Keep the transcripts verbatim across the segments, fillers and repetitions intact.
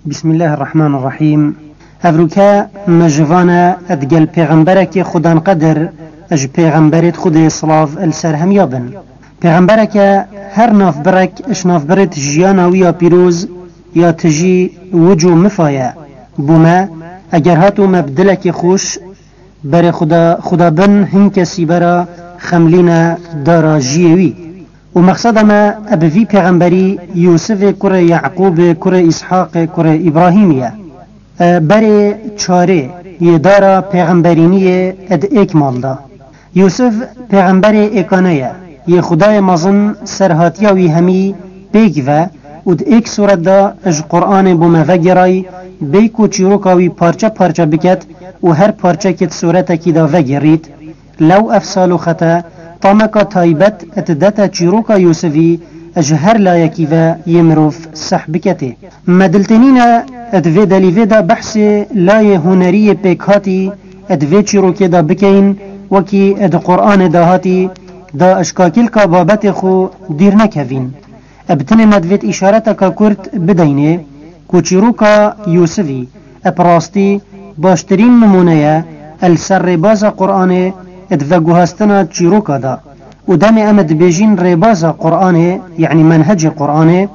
Bismillahirrahmanirrahîm. Evroke me ji van e, digel pêxemberekê xudan qedir, ji pêxemberêt Xwedê silav li ser hemiya bin. Pêxembereke her navbirek ji navbirêt jiyana wî ya pîroz ya tijî wico mifa ye. Bo me, eger hato me bi dilekê xweş, berê Xuda, Xuda bin hin kesî bera xemlîne dara jiyê wî. Û mexseda me e bi vî pêxemberî Yûsifê kurê Yaqûbê kurê Îshaqê kurê Îbrahîmî ye. E, berê çarê yê dara pêxemberîniyê ed êk mal da. Yûsif pêxemberê êkane ye, yê Xudayê mezin serhatiya wî hemî pêk ve û di êk sûret de ji Quranê bo me vegêrayî, bêy ku çîroka wî parçe parçe biket û her parçekê di sûretekî de vegêrît. Lew ev sal û xete tameka taybet didete çîroka Yûsifî ji her layekî ve yê mirov seh biketê. Me diltênîne di vê delîvê de behsê layê hunerî yê pêkhatî di vê çîrokê de bikeyin, wekî di Quranê de hatî, da ji kakilka babetê xwe dîr nekevîn. Bi tinê me divêt îşareteka kurt bideynê ku çîroka Yûsifî bi rastî baştirîn nimûne ye li ser rêbaza Quranê di veguhastina çîroka de. Û demê em dibêjin rêbaza Quranê, yanî menhecê Quranê,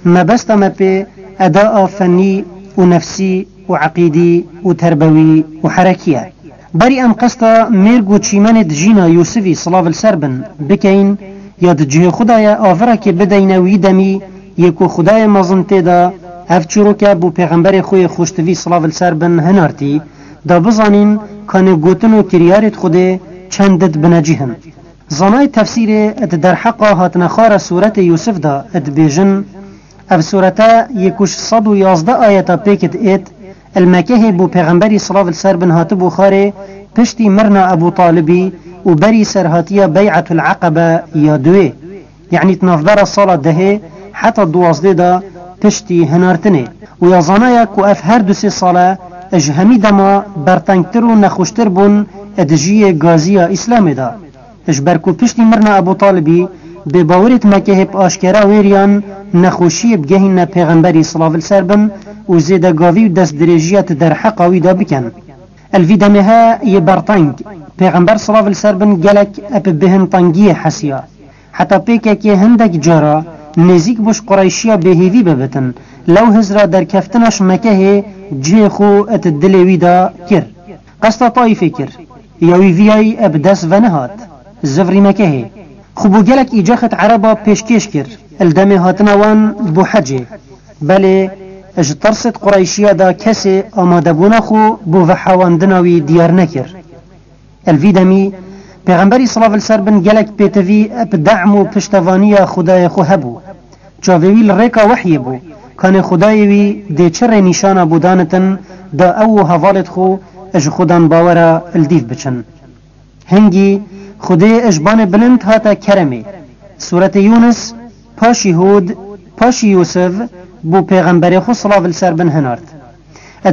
mebesta me pê eda a fennî û nefsî û eqîdî û terbewî û herekî ye. Berî em qesta mêrg û çîmenê di jîna Yûsifî, silav li ser bin, bikeyin, ya di cihê xwe de ye, avirekê bideyne wî demî yê ku Xudayê mezin tê de ev çîroke bo pêxemberê xwe yê xweştivî, silav li ser bin, hinartî, da bizanîn kanê gotin û kiryarêt Xwedê çend di binecih in. Zanayê tefsîrê di derheqa hatinexwara sûretê Yûsif de dibêjin, ev sûrete yê ku ji sed û yazdeh ayeta pêk diêt, li Mekehê bo pêxemberî, silav li ser bin, hatibû xwarê piştî mirina Ebû Talibî û berî serhatiya Bey'etul Eqebe ya duê. Yanî di navbera sala dehê heta duwazdê de piştî hinartinê. Û ya zanaya ku ev her du sê sale ji hemî dema bertengtir û nexweştir bûn di jiyê gaziya Îslamê de. Ji ber ku piştî mirina Ebû Talibî bêbawerêt Mekehê bi aşkera wêriyan nexweşiyê bigehîne pêxemberî, silav li ser bin, û zêde gavî û destdirêjiya di derheqa wî de bikin. Li vî demê he yê berteng, pêxember, silav li ser bin, gelek bi bêhintengiyê hesiya. Heta pêkekê hindek cara nêzîk bû ji Qureyşiya bêhêvî bibitin, lew hizra derkeftina ji Mekehê cihê xwe di dilê wî de kir. Qesta Taîfê kir. Ya wî viyayî bi dest venihat, zivrî Mekehê. Xwe bo gelek îcexet Ereba pêşkêş kir, li demê hatina wan bo hecê. Belê, ji tirsêt Qureyşiya de kesê amadebûna xwe bo vehewandina wî diyar nekir. Li vî demî, Pêxemberî, silav li ser bin, gelek pêtivî bi de'm û piştevaniya Xwedayê xwe hebû. Çavê wî li rêka wehyê bû, kanê Xwedayê wî dê çi rênîşana bû danitin, da ew û hevalêt xwe ji Xudan bawera li dîv biçin. Hingî Xwedê ji banê bilind hate keremê. Sûretê Yûnis, paşî Hûd, paşî Yûsif, bo pêxemberê xwe, silav li ser bin, hinart.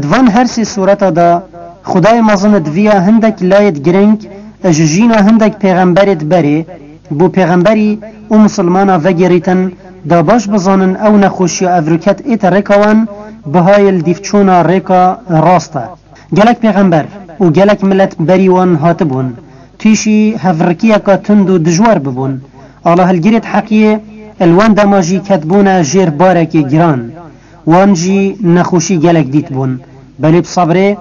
Di van her sê sûreta de Xwedayê mezin di viya hindek layêt girîng ji jîna hindek pêxemberêt berê, bo pêxemberî û misilmana vegêrîtin, da baş bizanin ew nexweşiya evroket ête rêka wan, bihayê li dîvçûna rêka rast e. Gelek pêxember û gelek milet berî wan hatibûn, tîşî hevrikiyeka tund û dijwar bibûn. Ala hilgirêt heqiyê li wan dema jî ketibûne jêr barekê giran. Wan jî nexweşî gelek dîtibûn. Belê bi sebrê,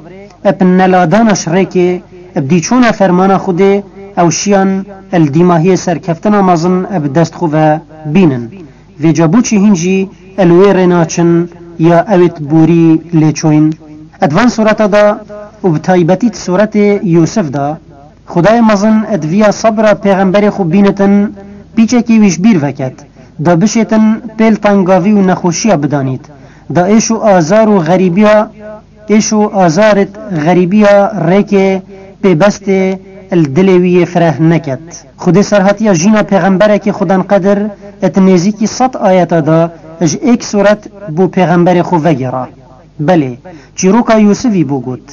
bi neladana ji rêkê, bi dîçûna fermana Xwedê, ew şiyan li dîmahiyê serkeftina mezin bi dest xwe ve bînin. Vêca bo çi hîn jî li wê rê naçin ya ew ê di borî lê çûyîn? Di van sûreta de û bi taybetî di sûretê Yûsif de, Xwedayê mezin di viya sebra pêxemberê xwe bînitin, pîçekî wî ji bîr veket, da bişêtin pêl tengavî û nexweşiya bidanît, da êş û azar û xerîbiya, êş û azarêt xerîbiya rêkê pêbestê li dilê wî yê fireh neket. Xwedê serhatiya jîna pêxemberekî Xudan qedir di nêzîkî sed ayeta de ji êk sûret bo pêxemberê xwe vegêra. Belê, çîroka Yûsifî bû got.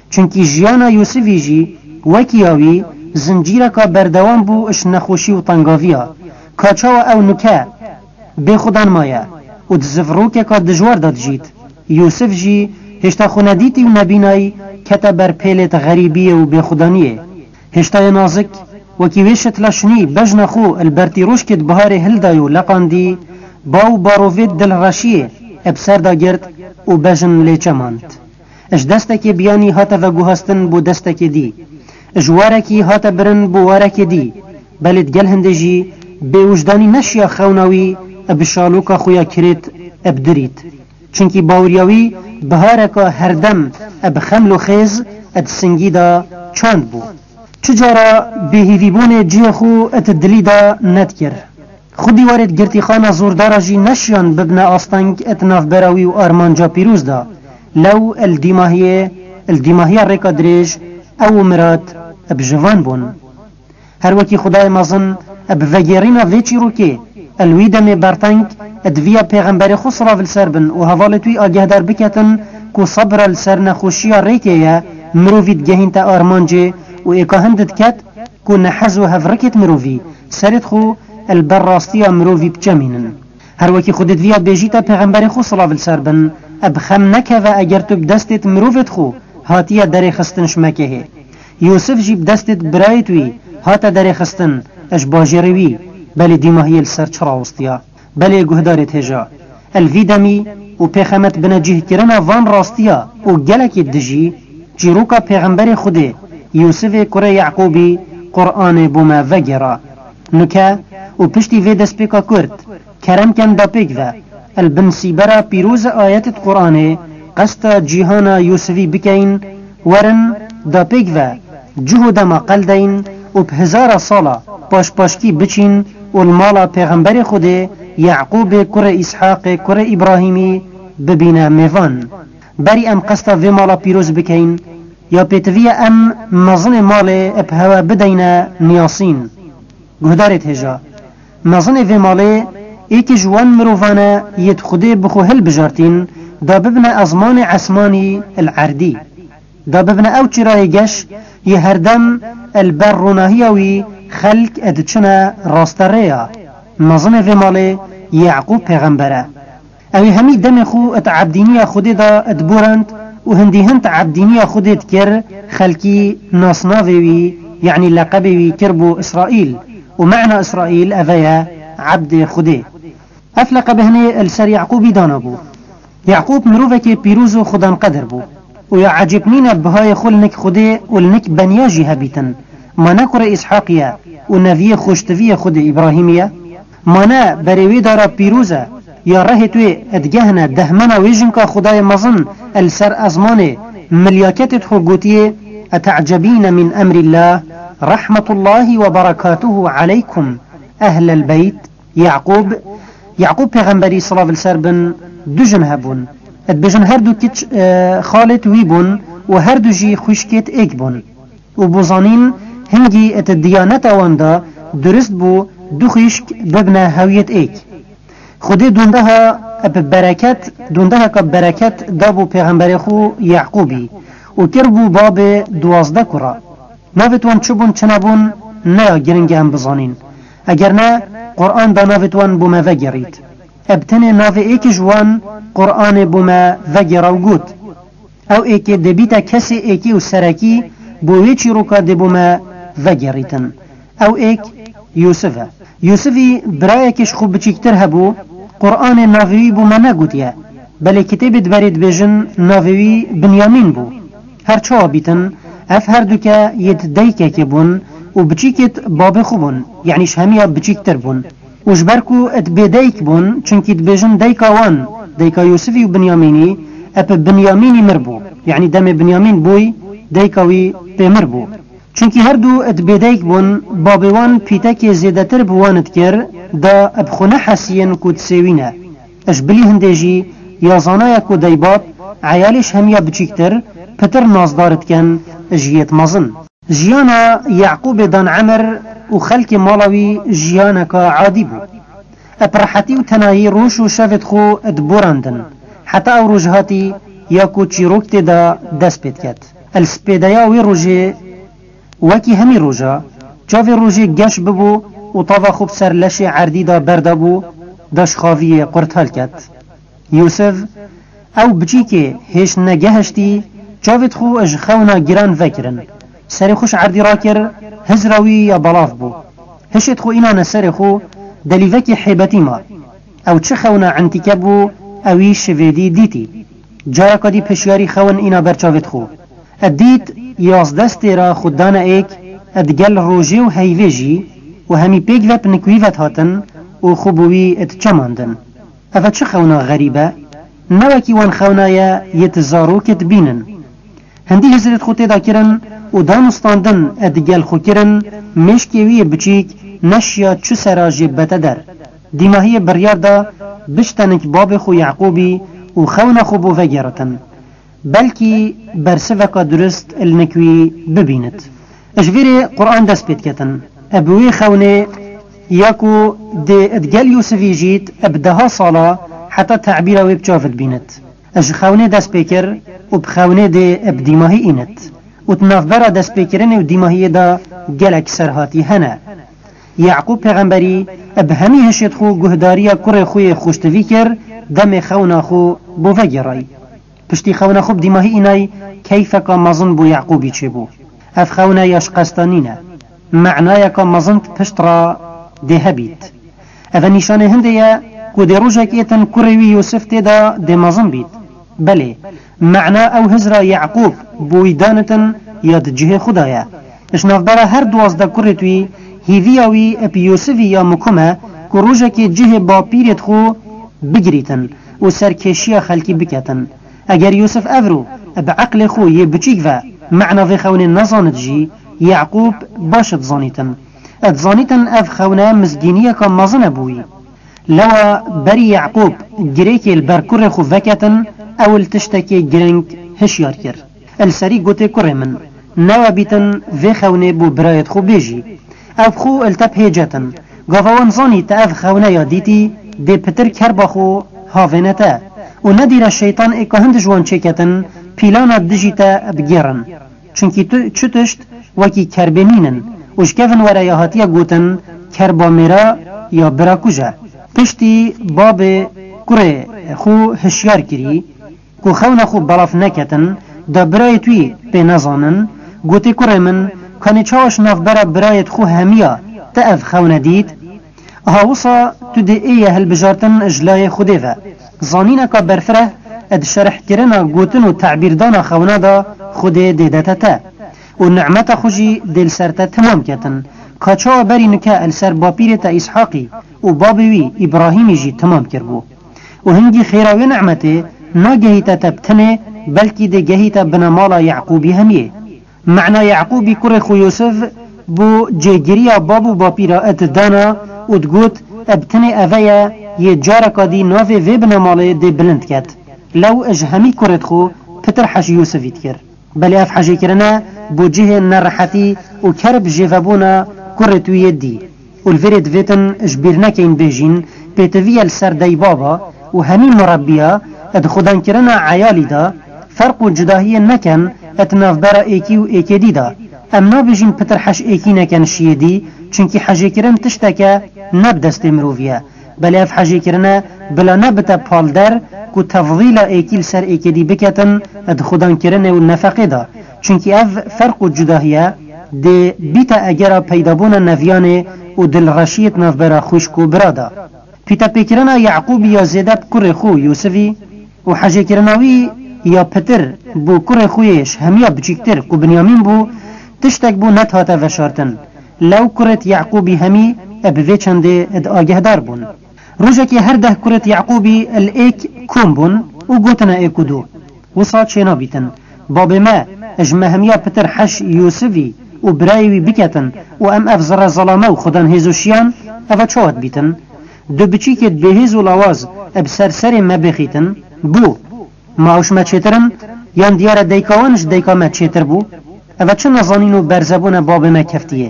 Çunkî jiyana Yûsifî jî wekî ya wî zincîreka berdewam bû ji nexweşî û tengaviya. Ka çawa ew nuke bê Xudan maye û di zivrokeka dijwar de dijît. Yûsif jî hêşta xwe nedîtî û nebînayî kete ber pêlêt xerîbiyê û bêxudaniyê. Hêştayê nazik, wekî wê şitla şinî bejna xwe li ber tîroşkêt biharê hilday û leqandî, ba û barovêt dilreşiyê bi ser da girt û bejn lê çemand. Ji destekê biyanî hate veguhastin bo destekê dî. Ji warekî hate birin bo warekê dî. Belê di gel hindê jî bêwijdanî neşiya xewna wî bi şaloka xwe ya kirêt bi dirît. Çunkî baweriya wî bihareka herdem bi xeml û xêz di singî de çand bû. Çi cara bêhîvîbûnê cihê xwe di dilî de nedikir. Xwedî warê di girtîxana zordara jî neşiyan bibine asteng di navbera wî û armanca pîroz de. Lew li dîmahiyê, li dîmahiya rêka dirêj, ew û Mirat bi jivan bûn. Her wekî Xwedayê mezin bi vegêrîna vê çîrokê, li wî demê berteng, di viya pêxemberê xwe silav li ser bin û hevalêt wî agehdar biketin ku sebra li ser nexweşiya rêkê ye, mirovî digehînte armancê û êka hin didiket ku nehez û hevrikêt mirovî serêt xwe li ber rastiya mirovî biçemînin. Her wekî Xwedê diviya bêjîte pêxemberê xwe silav li ser bin, bi xem nekeve eger tu bi destêt mirovêt xwe hatiye derêxistin ji Mekehê. Yûsif jî bi destêt birayêt wî hate derêxistin ji bajêrê wî, belê dîmahiyê li ser çi rawistiya. Belê guhdarêt hêja. Li vî demî û pêxemet binecihkirina van rastiya û gelekê dijî, çîroka pêxemberê Xwedê, Yûsifê kurê Yeqûbî, Quranê bo me vegêra. Nuke û piştî vê destpêka kurt, kerem ken da pêk ve, li bin sîbera pîroz e ayetêt Quranê, qesta cîhana Yûsifî bikeyin, werin da pêk ve, cih û dema qeldeyin û bi hezara sala paşpaşkî biçîn û li mala pêxemberê Xwedê, Yeqûbê kurê Îshaqê kurê Îbrahîmî bibîne mêvan. Berî em qesta vê mala pîroz bikeyin, ya pêtiviye em mezinê malê bi hewe bideyne niyasîn. Guhdarêt hêja. Mezinê vê malê êkî ji wan mirovane yêt Xwedê bi xwe hilbijartîn, da bibine ezmanê esmanî li erdî. Da bibine ew çirayê geş yê herdem li ber ronahiya wî xelk diçine raste rêya. Mezinê vê malê Yeqûb pêxember e. Ew ê hemî demê xwe di ebdîniya Xwedê de diborand û hindî hin di ebdîniya Xwedê dikir, xelkî nasnavê wî, yanî leqebê wî kiribû Îsraîl û mena Îsraîl ev e ye, ebdê Xwedê. Ev leqebê hinê li ser Yeqûbî danabû. Yeqûb mirovekê pîroz û xudanqedir bû û ya ecêb nîne bihayê xwe li nik Xwedê û li nik beniya jî hebîtin. Ma ne kurê Îshaqî ye û neviyê xweştiviyê Xwedê Îbrahîmî ye? Ma ne berê wê dara pîroz e, ya rehêt wê digehine dehmena wê jinka Xwedayê mezin li ser ezmanê milyaketêt xwe gotiye, "Etecebîne min emrîllah, rehmetullahî we berekatuhu aleykum, ehlel beyt." Yeqûb, Yeqûb pêxemberî silav li ser bin du jin hebûn. Dibêjin her du kiç, e, xalêt wî bûn û her du jî xwişkêt êk bûn. Û bo zanîn hingî di diyaneta wan de durist bû du xwişk bibine hewiyêt êk. Xwedê dundeha bi bereket, dundeheka bereket dabû pêxemberê xwe Yeqûbî û kiribû babê duwazdeh kura. Navêt wan çi bûn, çi nebûn, ne ya giring e em bizanîn. Eger ne, Quran da navêt wan bo me vegerît. Eb tenê navê êkê ji wan Quranê bo me vegera û got, ew êkê dê bîte kesê êkî û serekî bo wê çîroka dê bo me vegerîtin. Ew êk Yûsif e. Yûsifî birayekê ji xwe biçîktir hebû, Quranê navê wî bo me negotiye. Belê kitêbê di berê dibêjin navê wî Binyamîn bû. Her çawa bîtin, ev herduke yêt deykekê bûn û biçîkêt babê xwe bûn, yanî ji hemiya biçîktir bûn. Û ji ber ku et bêdeyk bûn, çunkî dibêjin dayika wan, dayika Yûsifî û Binyamînî, ep Binyamînî mir bû. Yanî demê Binyamîn bûy, dayika wî pê mir bû. Çunkî her du et bêdeyk bûn, babê wan pîtekê zêdetir bi wan dikir, da eb xwe nehesiyên ku disêwîne. Ji bilî hindê jî ya zanaya ku deybab, eyalê ji hemiya biçîktir, pitir nazdar dikin ji yêt mezin. Jiyana Yeqûbê dan emir û xelkê mala wî jiyaneka adî bû. Ep rehetî û tenayî roj û şevêt xwe diborandin. Heta ew roj hatî ya ku çîrok tê de dest pê diket. El spêdeya wê rojê wekî hemî roja, çavê rojê geş bibû û tava xwe bi ser leşê erdî de berdabû, da ji xaviyê qurt helket. Yûsif Ew biçîkê hêş negehiştî, çavêt xwe ji xewna giran vekirin. Serê xwe ji erdî rakir, hizra wî ya belav bû. Hişêt xwe înane serê xwe, delîvekî hêbetî ma. Ew çi xewna entîke bû, ewî şivêdî dîtî. Careka dî pişyarî xewin îna ber çavêt xwe. E dît, yazdeh stêra xwe dane êk, e digel rojê û heyvê jî, û hemî pêk ve bi nikwî ve dihatin û xwe bi wî diçemandin. Eve çi xewna xerîb e? Ne wekî wan xewna ye yê ti zarokê dibînin. Hindî hizrêt xwe tê de kirin û danûstandin e digel xwe kirin, mêşkê wî yê biçîk neşiya çi sera jê bete der. Dîmahiyê biryar da biştenik babê xwe Yaqûbî û xewna xwe bo vegeritin. Belkî bersiveka durist li nik wî bibînit. Ji vîrê Quran dest pê diketin. E bi wê xewnê ya ku dê digel Yûsifî jît e bi deha sala heta tebîra wê bi çav dibînit. E ji xewnê dest pê kir û bi xewnê dê e bi dîmahî înit. Û di navbera destpêkirinê û dîmahiyê de gelek serhatî hene. Yaqûb pêxemberî e bi hemî hişêt xwe guhdariya kurê xwe yê xweştivî kir, demê xewna xwe bo vegerayî. Piştî xewna xwe bi dîmahî înay, keyfeka mezin bo Yaqûbî çêbû. Ev xewna ya ji qesta nîne. Menayeka mezin di pişt re dê hebît. Eve nîşanê hindê ye ku dê rojek êtin kurê wî Yûsif tê de dê mezin bît. Belê, mena ew hizra Yaqûb bo wî danitin ya di cihê xwe de ye. Ji navbera her duwazdeh kurê wî, hîviya wî bi Yûsifî ya mikum e ku rojekê cihê bapîrêt xwe bigirîtin û serkêşiya xelkî biketin. Eger Yûsif evro bi eqlê xwe yê biçîk ve mena vê xewnê nezanit jî, Yaqûb baş dizanîtin. Dizanîtin ev xewne mizgîniyeka mezin e bo wî. Lewa berî Yaqûb girêkê li ber kurê xwe veketin, ew li tiştekê giring hişyar kir. Li serî gotê, kurê min, newe bîtin vê xewnê bo birayêt xwe bêjî. Ew bi xwe li te bihêcetin. Gava wan zanî te ev xewneya dîtî, dê pitir kerba xwe havêne te. Û nedîre şeytan êka hin ji wan çêketin, pîlana dijî te bigêrin. Çunkî tu çi tişt wekî kerbê nînin û ji kevin were ya hatiye gotin kerba mêra ya bira kuj e. Piştî babê kurê xwe hişyar kirî, ku xewna xwe belav neketin, da birayêt wî pê nezanin, gotê, kurê min, kanê çawa ji navbera birayêt xwe hemiya te ev xewne dît? Aha wisa tu dê ê ye hilbijartin ji layê Xwedê ve. Zanîneka berfireh di şerhkirina gotin û tebîrdana xewna de Xwedê dê dete te. Û nimeta xwe jî dê li ser te timam ketin. Ka çawa berî nike li ser bapîrê te Îshaqî û babê wî Îbrahîmî jî timam kiribû. Û hingî xêra wê nimetê nagehîte te bi tinê, belkî dê gehîte binemala Yaqûbî hemiyê. Mena Yaqûbî kurê xwe Yûsif bo cêgiriya bab û bapîra didana û digot, bi tinê eve ye, yê careka dî navê vê binemalê dê bilind ket. Lew ji hemî kurêt xwe pitir hej Yûsifî dikir. Belê ev hejêkirine bo cihê nerehetî û kerb jêvebûna kurê tu yê dî. Û li vêrê divêtin ji bîr nekeyn bêjîn, pêtiviye li ser deybaba û hemî murebbiya, di xwedankirina eyalî de, ferq û cudahiyê neken di navbera êkî û êkê dî de. Em nabêjin pitir hej êkî neken şiyê dî, çunkî hejêkirin tişteke ne bi destê mirovî ye. Belê ev hejêkirine bila nebite palder ku tefdîla êkî li ser êkê dî biketin di xwedankirinê û nefeqê de. Çunkî ev ferq û cudahiye dê bîte egera peydabûna neviyanê û dilreşiyê di navbera xwişk û bira de. Pîtepêkirina Yaqûbî ya zêde bi kurê xwe Yûsifî û hejêkirina wî ya pitir bo kurê xwe yê ji hemiya biçûktir ku Binyamîn bû, tiştek bû nedihate veşartin. Lew kurêt Yaqûbî hemî bi vê çendê di agehdar bûn. Rojekê her deh kurêt Yaqûbî li êk kom bûn û gotine êk û du, wisa çênabîtin. Babê me ji me hemiya pitir hej Yûsifî û birayê wî biketin û em ev zerre zelame û xudan hêz û şiyan, eva çawa dibîtin? Du biçîkêt bêhêz û lawaz bi ser serê me bêxîtin, bû. Ma ew ji me çêtir in? Yan diyar e dayika wan ji dayika me çêtir bû? Eve çi nezanîn û berzebûna babê me keftiyê?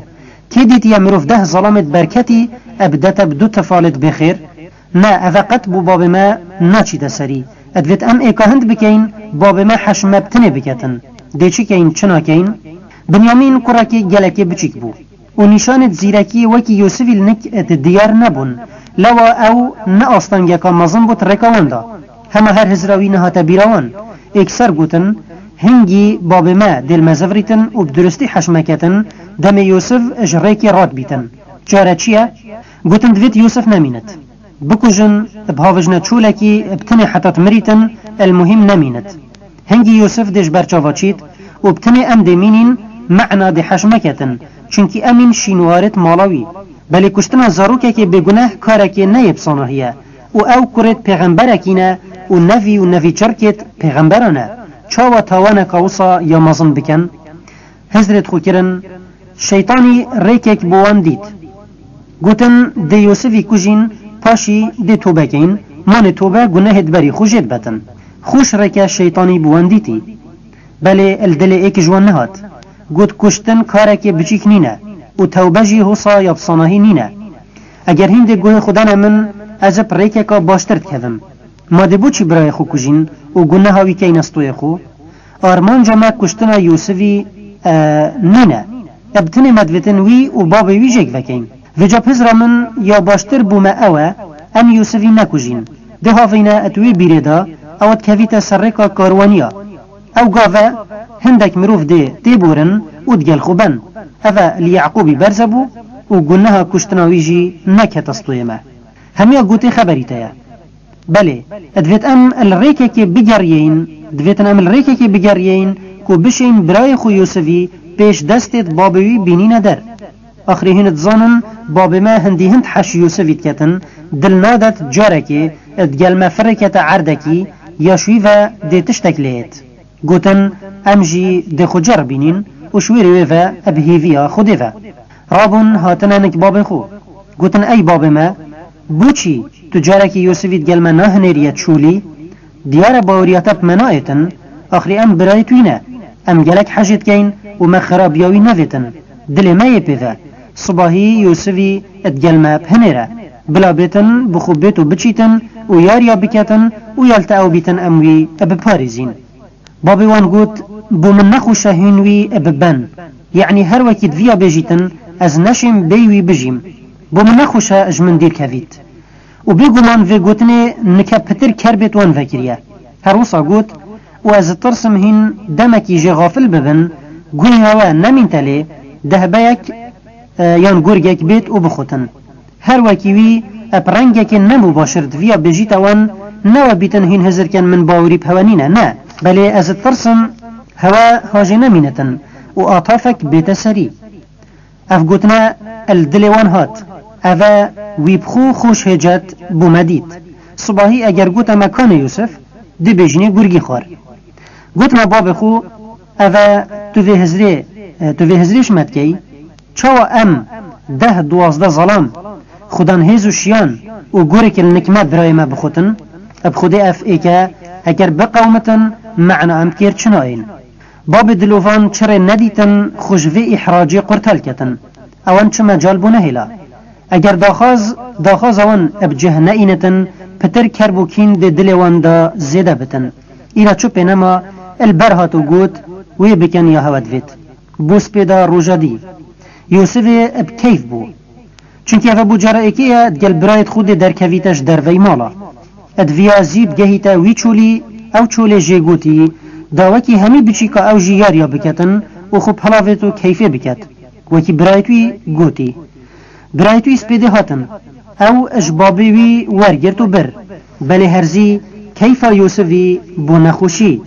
Kê dîtiye mirov deh zelamêt berketî, e bidete bi du tifalêt bêxêr? Ne, eve qet bo babê me naçîte serî. E divêt em êka hind bikeyin, babê me hej me bi tinê biketin. Dê çi keyin, çi nakeyin? Binyamîn kurekî gelekê biçîk bû. û nîşanêt zîrekiyê wekî Yûsifî li nik di diyar nebûn. Lewa ew ne astengeka mezin bû di rêka wan de. Hema her hizra wî nehate bîra wan. Êkser gotin, hingî babê me dê li me zivirîtin û bi durustî heş me ketin, demê Yûsif ji rêkê radibîtin. Çare çi ye? Gotin, divêt Yûsif nemînit. Bikujin, bihavijine çolekî, bi tinê heta dimirîtin, el muhîm nemînit. Hingî Yûsif dê ji ber çava çît û bi tinê em dê mînîn, mehna dê heş meketin, çunkî em în şînwarêt mala wî. Belê kuştina zarokekê bêguneh karekê ne yê bi sanahî ye û ew kurêt pêxemberekî ne û nevî û nevî çirkêt pêxemberan e. Çawa tawaneka wisa ya mezin bikin? Hizrêt xwe kirin, şeytanî rêkek bo wan dît. Gotin, dê Yûsifî kujîn, paşî dê tobe keyin, manê tobe gunehê di berî xwe jê dibetin. Xweş rêke şeytanî bi wan dîtî. Belê li dilê êk ji wan nehat. Got, kuştin karekê biçîk nîne û tewbe jî hosa ya bi sanahî nîne. Eger hîn dê guhê xwe dane min, ez bi rêkeka baştir dikevim. Ma dê boçî birayê xwe kujîn û guneha wî keyne stoyê xwe? Armanca me kuştina Yûsivî, e, nîne. E, bi tinê me divêtin wî û babê wî jêk vekeyin. Vêca pizra min ya baştir bo me ew e, em Yûsivî nekujîn. Dê havîne et wê bîrê de, ew dikevîte ser rêka karwaniya. Ew gave hindek mirov dê têborin û digel xwe ben. Ev e li Yaqûbî berze bû û guneha kuştina wî jî nekete stoyê me. Hemiya gotê xeberî te ye. Belê, divêt em li rêkekê bigeriyên, divêtin em li rêkekê bigeriyên ku bişên birayê xwe Yûsivî pêş destê babê wî bînîne der. Axirê hîn dizanin, babê me hindî hind heş Yûsivî diketin, dil nadet carekê digel me firê kete erdekî, ya ji wî ve dê tiştek lê yêt. Gotin, em jî dê xwe ceribînîn û ji wêrê wê ve bi hêviya Xwedê ve. Rabûn hatine nik babê xwe. Gotin, ey babê me, boçî tu carekî Yûsivî digel me nahinêriye çolî? Diyar e baweriya te bi me nayêtin, axirî em birayê tu yî ne. Em gelek hejê dikeyin û me xirabiya wî nevêtin. Dilê me yê pê ve. Sibahî Yûsivî digel me bihinêre. Bila bêtin, bi xwe bêt û biçîtin û yariya biketin û ya li te ew bîtin em wî biparêzîn. Babê wan got, bo min nexweş e hîn wî biben. Yanî her wekî diviya bêjîtin, ez neşêm bêy wî bijîm. Bo min nexweş e ji min dîr kevît. Û bêguman vê gotinê nike pitir kerbêt wan vekiriye. Her wisa got, û ez ditirsim hîn demekî jê xafil bibin, guhê hewe nemînte lê, dehbeyek, e, yan gurgek bêt û bixutin. Her wekî wî, eb rengekê ne mubaşir diviya bêjîte wan, ne we bîtin hîn hizirken min bawerî bi hewe nîne, ne. Belê ez ditirsim hewe hajê nemînitin û atafek bête serî. Ev gotine el dilê wan hat. Ev e wî bi xwe xweş hêcet bo me dît. Sibahî eger gote me kanê Yûsif, dê bêjînê gurgî xwar. Gotine babê xwe, ev e tu vê hizrê, tu vê hizrê ji me dikey? Çawa em deh duwazdeh zalam, xudan hêz û şiyan û gorek li nik me birayê me bixutin? Bi Xwedê ev êk e, eger biqewmitin, mehna em kêr çi nayên? Babê dilovan çi rê nedîtin, xwe ji vê îhracê qurtal ketin. Ewan çi mecal bû nehêla. Eger daxwaz, daxwaza wan bi cih neînitin, pitir kerb û kîn dê dilê wan de zêde bitin. Îra çi pê nema, il ber hat û got, wê bikin ya hewe divêt. Bû spê de roja dî. Yûsivê bi keyf bû. Çunkî ev e bû cara êkê ye, digel birayêt xwe dê derkevîte ji dervey mala. Ed viya zî bigehîte wî çolî, ew çolê jê gotî, da wekî hemî biçîka ew jî yariya biketin û xwe pilavêt û keyfê biket. Wekî birayêt wî gotî. Birayêt wî spêdê hatin. Ew ji babê wî wergirt û bir. Belê herzî keyfa Yûsivî bo nexweşî.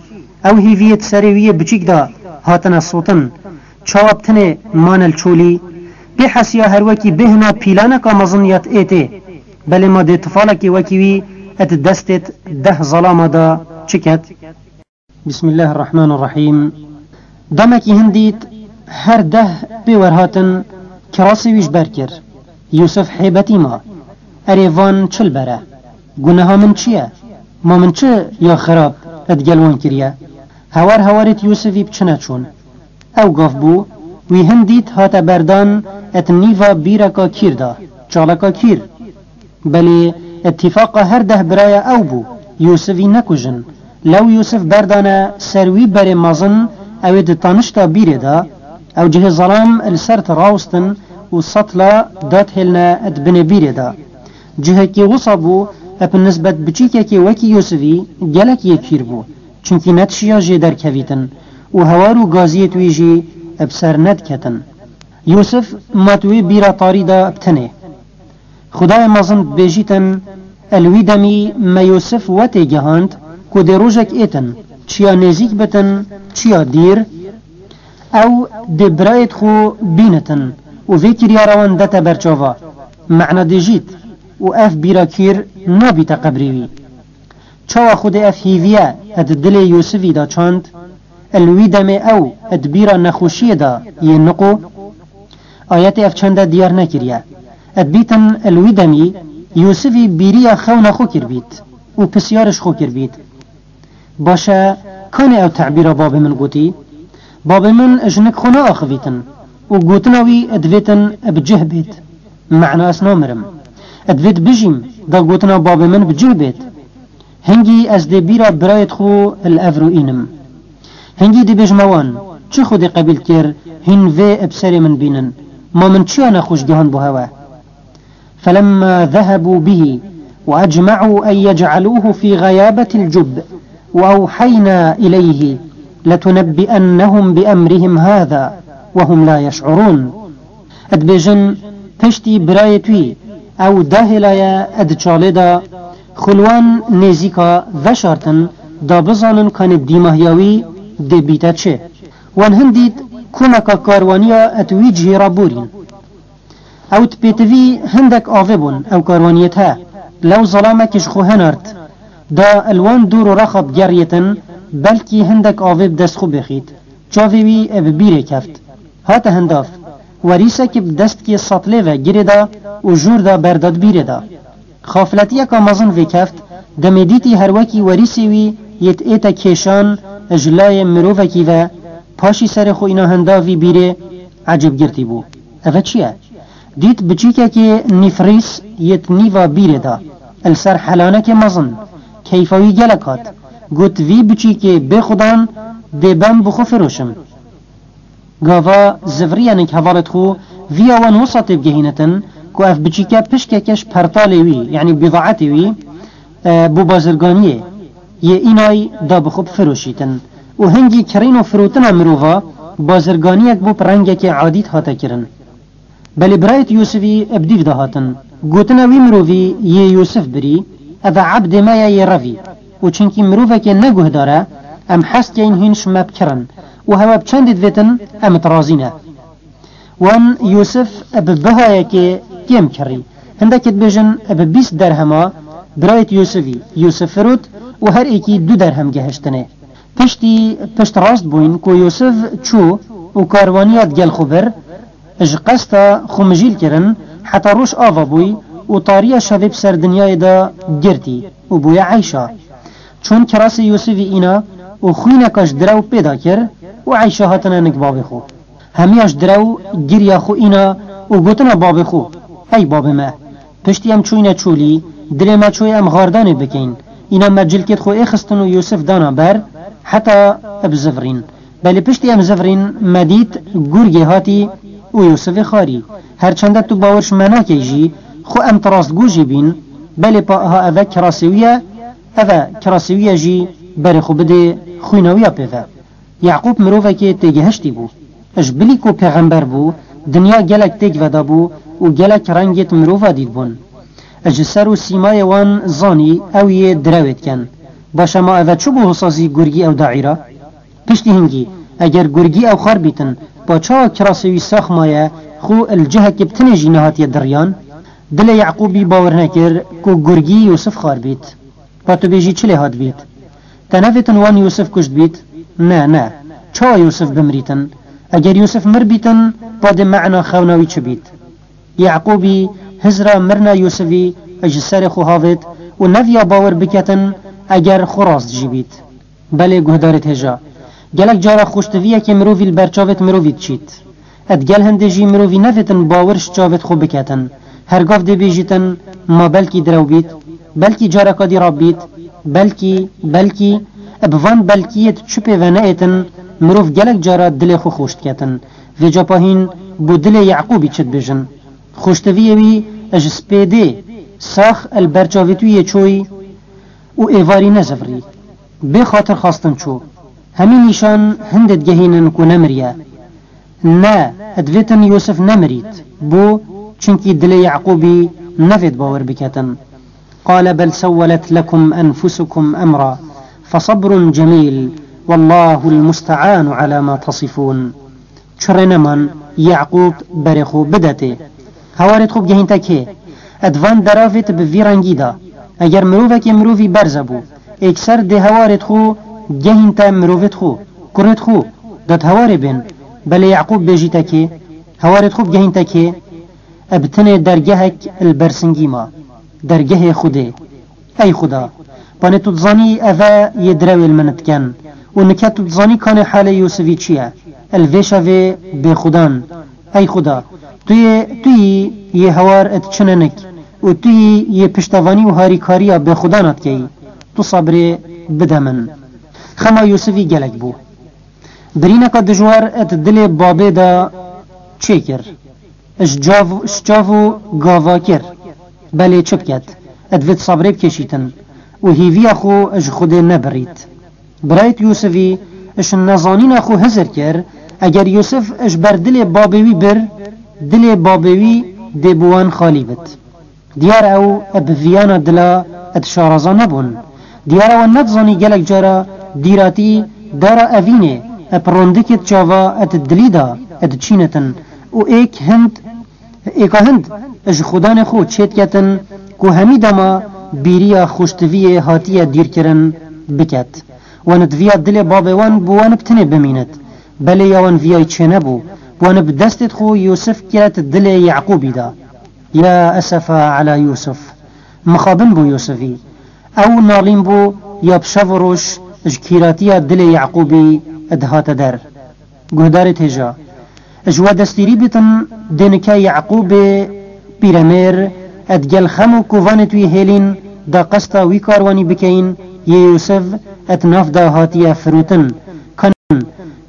Ew hêviyê di serê wî yê biçîk de hatine sotin. Çawa bi tinê mane li çolî? Pê hesiya her wekî bêhna pîlaneka mezin ya di êtê. Belê ma dê tifalekê wekî wî di destêt deh zalama de çi ket? Bismillahirrahmanirrahîm. Demekî hin dît her deh pê werhatin kirasê wî ji ber kir. Yûsif hêbetî ma. Erê van çi li ber e? Guneha min çi ye? Ma min çi ya xirab digel wan kiriye? Hewar hewarêt Yûsifî bi çi neçûn. Ew gav bû, wî hin dît hate berdan et nîva bîreka kîr de, çaleka kîr. Belê îtîfaqa her deh biraya ew bû, Yûsivî nekujin. Lew Yûsif berdane ser wî berê mezin, ew ê di tanişta bîrê de, ew cihê zelam li ser ti rawustin û setla da dihêlne di binê bîrê de. Cihekî wisa bû, Ep nisbet biçîkekê wekî Yûsivî gelek yê pîr bû, çimkî netişiya jê derkevîtin û hewar û gaziyêt wî jî bi ser nediketin. Yûsiv ma di wê bîra tarî de bi tenê. Xudayê mezin dibêjîtin, el wî demî me Yûsiv we têgihand ku dê rojek êtin, çiya nêzîk bitin, çiya dîr, ew dê birayêt xwe bînitin û vê kiryara wan dete ber çava. Mena dê jît û ev bîra kîr nabîte qebrê wî. Çawa Xwedê ev hîviye di dilê Yûsivî de çand, li wî demê ew di bîra nexweşiyê de yê niqo? Ayetê ev çende diyar nekiriye. Dibîtin li wî demî Yûsivî bîriya xewna xwe kirbît û pisyar ji xwe kirbît. Baş e, kanê ew tebîra babê min gotî? Babê min ji nik xwe naaxivîtin û gotina wî divêtin bi cih bêt. Mena ez namirim. Divêt bijîm, da gotina babê min bi cih bêt. Hingî ez dê bîra birayêt xwe li evro înim. Hingî dibêjime wan, çi Xwedê qebîl kir, hîn vê bi serê min bînin. Ma min çiya nexweş gihand bo hewe? فلما ذهبوا به وأجمعوا أن يجعلوه في غيابة الجب وأوحينا إليه لتنبئنهم بأمرهم هذا وهم لا يشعرون. Dibêjin, piştî birayê wî ew dahêlaye di çalê de, xwe li wan nêzîka veşartin, da bizanin kanê dîmahiya wî dê bîte çi. Wan hin dît komeka karwaniya di wî cihê re borîn. Ew di pêtivî hindek avê bûn, ew karwaniyêt he. Lew zelamek ji xwe henart, da li wan dor û rexa bigeriyêtin, belkî hindek avê bi dest xwe bêxît. Çavê wî bi bîrê keft. Hate hindav. Werîsekî bi destkê satlê ve girê da û jûr da berda di bîrê de. Xafletiyeka mezin vêkeft, demê dîtî her wekî werîsê wî yê ête kêşan ji layê mirovekî ve, paşî serê xwe îna hinda vî bîrê, ecêb girtî bû. Eve çi ye? Dît biçîkekê nîfrîs yê nîva bîrê de, li ser helanekê mezin. Keyfa wî gelek hat. Got, vî biçîkê bê xudan dê bem bi xwe firoşim. Gava zivriye nik hevalêt xwe, viya wan wisa tê bigehînitin ku ev biçîke pişkeke ji pertalê wî, yanî bîdaetê wî, e, bo bazirganiyê yê înay da bi xwe bifiroşîtin. Û hingî kirîn û firotina mirova bazirganiyek bo bi rengekê adît hate kirin. Belê birayêt Yûsivî bi dîv de hatin. Gotine wî mirovî yê Yûsiv birî, ev e ebdê me ye yê revî. Û çinkî mirovekê neguhdar e, em hez keyin hîn ji me bikirin. Û hewe bi çendê divêtin, em ê razî ne. Wan Yûsiv bi bihayekê kêm kirî. Hindekê dibêjin bi bîst derhema birayêt Yûsivî, Yûsiv firot û her êkî du derhem gehiştinê. Piştî piştrast bûyn ku Yûsiv çû û karwaniya digel xwe bir, ji qesta xwe mijîl kirin, heta roj ava bûy û tariya şevê bi ser dinyayê de girtî û bûye eyşa. Çûn kirasê Yûsivî îna û xwîneka ji direw pê da kir û eyşa hatine nik babê xwe. Hemiya ji direw giriya xwe îna û gotina babê xwe, ey babê me, piştî em çûyne çolî, dilê me çûye em xardanê bikeyn. Îna me cilkêt xwe êxistin û Yûsif dana ber, heta bizivirîn. Belê piştî em zivirîn, me dît gurgê hatî û Yûsifê xarî. Her çende tu bawer ji me nakey jî, xwe em ti rastgo jî bîn, belê pa aha eve kirasê wî ye, eve kirasê wî ye jî berê xwe bidê xwîna wî ya pê ve. Yaqûb mirovekê têgihiştî bû. Ji bilî ku pêxember bû, dinya gelek têk vedabû û gelek rengêt mirova dîtbûn. Ji ser û sîmayê wan zanî ew yê direwê dikin. Baş e, ma eve çi bû wisa zî gurgî ew daîra? Piştî hingî, eger gurgî ew xar bîtin, pa çawa kirasê wî sax maye, xwe li cihekê bi tinê jî nehatiye diriyan? Dilê Yaqûbî bawer nekir ku gurgî Yûsif xar bît. Pa tu bêjî çi lê hat bît? Te nevêtin wan Yûsif kuşt bît? Ne, ne. Çawa Yûsif bimirîtin? Eger Yûsif mir bîtin, pa dê mena xewna wî çi bît? Yaqûbî hizra mirina Yûsifî ji serê xwe havêt û neviya bawer biketin eger xwe rast jî bît. Belê guhdarêt hêja. Gelek cara xweştiviyekê mirovî li ber çavêt mirovî diçît. Ed gel hindê jî mirovî nevêtin bawer ji çavêt xwe biketin. Hergav dê bêjîtin, ma belkî direw bît, belkî careka dî rab bît, belkî, belkî, bi van belkiyêt çi pê ve neêtin, mirov gelek cara dilê xwe xweş diketin. Vêca pa hîn bo dilê Yaqûbî çi dibêjin? Xweştiviyê wî ji spêdê Sax li ber çavê tu yê çoyî û êvarî nezivirî. Bê xatir xwestin çû. Hemî nîşan hindê digehînin ku nemiriye. Ne, divêtin Yûsif nemirît. Bo, çunkî dilê Yaqûbî nevêt bawer biketin. قال بل سولت لكم أنفسكم أمرا فصبر جميل والله المستعان على ما تصفون. Çi rê neman Yaqûb berê xwe bidetê. Hewarêt xwe bigehînte kê? Ed van deravêt bi vî rengî de. Eger mirovekê mirovî berze bû, êkser dê hewarêt xwe gehînte mirovêt xwe, kurêt xwe, dat hewarê bên. Belê Yaqûb bêjîte kê? Hewarêt xwe bigehînte kê? Eb tinê dergehek li bersingî ma. Dergehê Xwedê. Ey Xuda, panê tu dizanî eve yê direwê li min diken û nike tu dizanî kanê halê Yûsivî çi ye. El vê şevê bêxudan. Ey Xuda, tu yê, tu yî yê hewar et çinenik û tu yî yê piştevanî û harîkariya bêxudana dikeyî. Tu sabrê bide min. Xema Yûsivî gelek bû. Birîneka dijwar et dilê babê de çêkir. Ji cav, ji çav û gava kir. Belê çi biket? Divêt sabrê bikêşîtin û hîviya xwe ji Xwedê nebirît. Birayêt Yûsivî ji nezanîna xwe hizir kir, eger Yûsif ji ber dilê babê wî bir, dilê babê wî dê bi wan xalî bit. Diyar ew bi viyana dila et şaraza nebûn. Diyar ew nedizanî gelek cara dîratî dara evînê ep rondikê çava et dilî da et çînetin û êk hind, êka hind ji xudanê xwe çêtketin ku hemî dema bîriya xuştiviyê hatiye dîrkirin biket. Wan diviya dilê babê wan bi wan bi tinê bimînit. Belê ya wan viyayî çênebû. Wan bi destê xwe Yûsif kiret dilê Yaqûbî da. Ya esefa ala Yûsif. Mixabin bû Yûsifî. Ew nalîn bû ya bi şev û roj ji kîratiya dilê Yaqûbî dihate der. Guhdarê têja. Ji we destîrî bitin dê nike Yaqûbê pîremêr et gel xem û kovanê tu yê hêlîn da qesta wî karwanî bikeyin yê Yûsif et nav da hatiye firotin. Kan,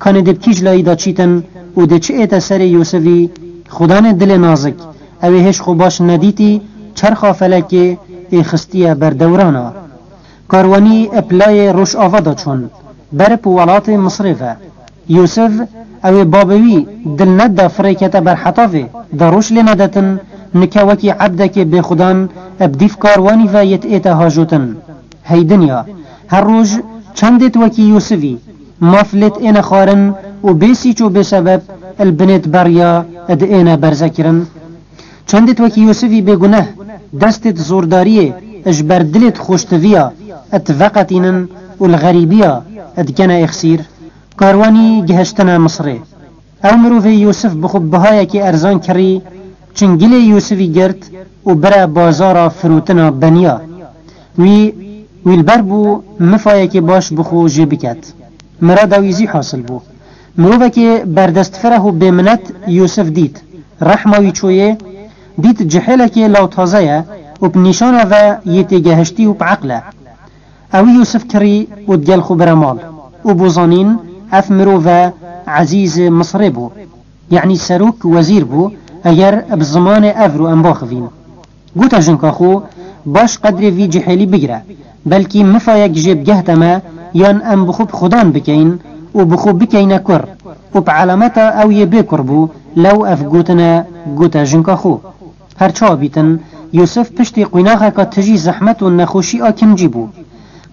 kanê dê bi kîj layî da çîtin û dê çi ête serê Yûsifî, xudanê dilê nazik, ew ê hêj xwe baş nedîtî, çerxa felekê ê xistiye ber dewrana. Karwanî ep layê rojava da çûn, ber bi welatê Misrê ve. Yûsif, ew ê babê wî dil neda firê kete ber hetavê, da roj lê nedetin, nike wekî ebdekê bêxudan eb dîv karwanî ve yê ête hajotin. Hey dinya, her roj çendêt wekî Yûsivî, maf lêt êne xwarin û bê sîç û bê sebeb el binêt beriya ed êne berzekirin. Çendêt wekî Yûsivî bêguneh, destêt zordariyê ji ber dilêt xuştiviya et veqetînin û li xerîbiya et dikene êxsîr. Karwanî gihiştine Misrê. Ew mirovê Yûsif bi xwe bihayekî erzan kirî, çingilê Yûsifî girt û bire bazara firotina beniya. Wî, wî li ber bû mifayekî baş bi xwe jê biket. Mirada wî zî hasil bû. Mirovekê berdestfireh û bêminet Yûsif dît. Rehma wî çoyê, dît cihêlekê lawtaze ye û bi nîşana ve yê têgehiştî û bi eql e. Ewî Yûsif kirî û digel xwe bire mal û bû zanîn ev mirove Ezîzê Misrê bû, yanî serok wezîr bû, eger bi zimanê evro em baxivîn. Gote jinka xwe, baş qedrê vî cihêlî bigire, belkî mifayek jê bigehte me yan em bi xwe bi xudan bikeyin û bi xwe bikeyne kur û bi elameta ew yê bê kur bû, lew ev gotine gote jinka xwe. Her çawa bîtin, Yûsif piştî qwînaxeka tijî zehmet û nexweşî a kincî bû.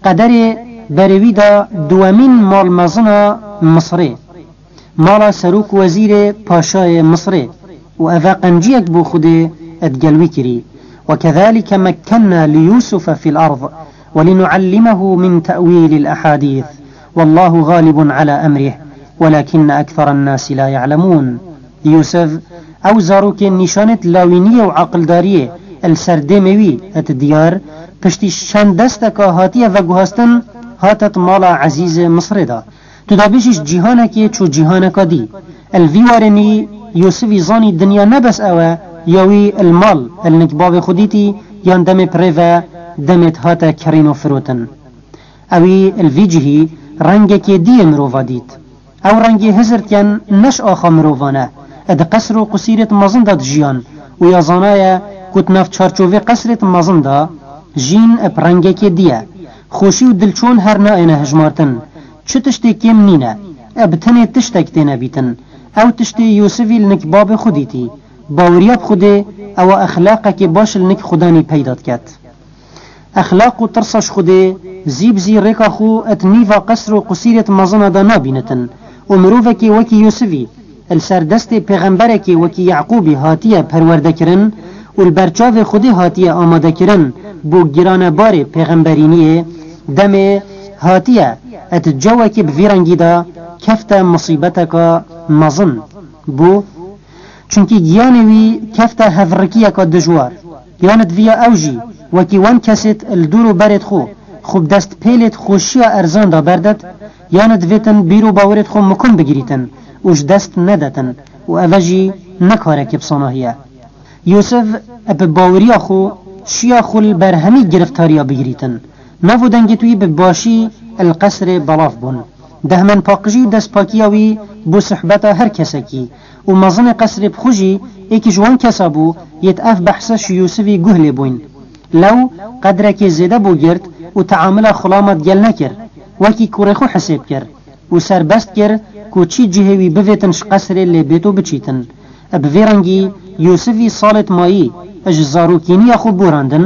Qederê berê wî de duwemîn mal mezin a Misrê, mala serok wezîrê paşayê Misrê û eve qenciyek bo Xwedê digel wî kirî. وكذلك مكنا ليوسف في الأرض ولنعلمه من تأويل الأحاديث والله غالب على أمره ولكن أكثر الناس لا يعلمون. Yûsif, ew zarokê nîşanêt lawîniyê û aqildariyê li ser dêmê wî et diyar, piştî çend desteka hatiye veguhastin, hatet mala Ezîzê Misrê de. Tu dabêjî ji cîhanekê çû cîhaneka dî. El vî warê nî Yûsifî zanî dinya ne bes ew e, ya wî el mal, el nik bavê xwe dîtî, yan demê pirê ve demê hate kirîn û firotin. Ewî el vî cihî rengekê dî yê mirova dît. Ew rengê hizir diken ne ji axa mirovan e. Ed qesr û qusîrêt mezin de dijiyan û ya zanaye Ku di nav çarçovê qesrêt mezin de jîn bi rengekê dî ye. Xweşî û dilçon her nayêne hejmartin. Çi tiştê kêm nîne. Bi tenê tiştek têne bîtin. Ew tiştê Yûsivî li nik babê xwe dîtî. Baweriya bi Xwedê ewa exlaqekê baş li nik Xudanî peyda diket. Exlaq û tirsa ji Xwedê zî bi zî rêka xwe di nîva qesr û qusîrêt mezina de nabînitin û mirovekê wekî Yûsivî li ser destê pêxemberekê wekî Yeqûbî hatiye perwerdekirin û li ber çavê Xwedê hatiye amadekirin bo giranebarê pêxemberîniyê, demê hatiye di cewekî bi vî rengî de kefte misîbeteka mezin. Bo Çunkî giyanê wî kefte hevrikiyeka dijwar. Yan di viya ew jî, wekî wan kesêt li dûr û berêt xwe, xwe bi dest pêlêt xweşiya erzan de berdet, yan divêtin bîr û bawerêt xwe mikum bigirîtin û ji dest nedetin û eve jî ne karekê bi sanahî ye. Yûsif bi baweriya xwe şiya xwe li ber hemî giriftariya bigirîtin. Nav û dengêt wî bi başî li qesrê belav bûn. Dehmenpaqijî û destpakiya wî bo suhbeta her kesekî û mezinê qesrê bi xwe jî êkî ji wan kesa bû yêt ev behse ji Yûsivî guh lê bûyn. Lew qedrekê zêde bû girt û teamila xulama digel nekir, wekî kurê xwe hesêb kir û serbest kir ku çi cihê wî bivêtin ji qesrê lê bêt û biçîtin. Bi vê rengî Yûsivî salêt mayî ji zarokîniya xwe borandin,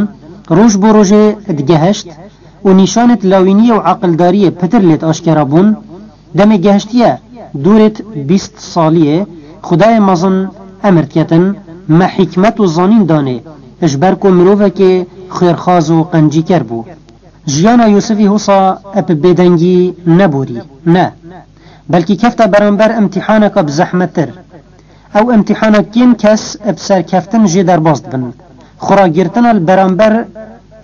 roj bo rojê digeheşt û nîşanêt lawîniyê û aqildariyê pitir lêt aşkera bûn. Demê gehiştiye dûrêt bîst saliyê, Xwedayê mezin emir diketin, me hikmet û zanîn danê, ji ber ku mirovekê xêrxaz û qencîker bû. Jiyana Yûsivî husa bi bêdengî neborî, ne. Belkî kefte beramber imtîhaneka bi zehmettir. Ew imtîhana kêm kes bi serkeftin jê derbas dibin. Xweragirtina li beramber,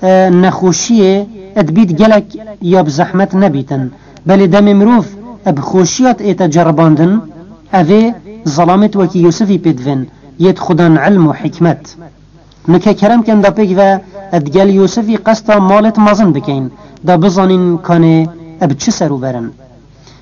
e, nexweşiyê dibît gelek ya bi zehmet nebîtin. Belê demê mirov bi xweşiya dihête ceribandin, evê zelamêt wekî Yûsifî pê divên, yêt xudan ilm û hikmet. Nike kerem ken da pêk ve digel Yûsifî qesta malêt mezin bikeyn, da bizanîn kanê bi çi ser û berin.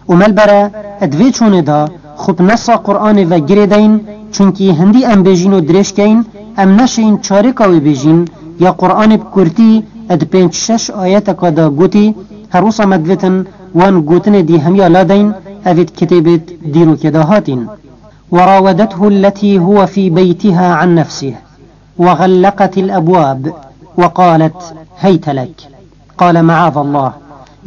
Û melbere, di vê çûnê de xwe bi nesa Qur'anê ve girêdeyin, çunkî hindî em bêjîn û dirêj keyin, em neşeyîn çarêka wê bêjîn, ya Qur'anê bi kurtî di pênc şeş ayeteka de gotî, her wisa me divêtin wan gotinê dî hemiya ladeyin, evêt kitêbêt dîrokê de hatîn. وراودته التي هو في بيتها عن نفسه وغلقت الأبواب وقالت هيت لك. قال: معاذ الله،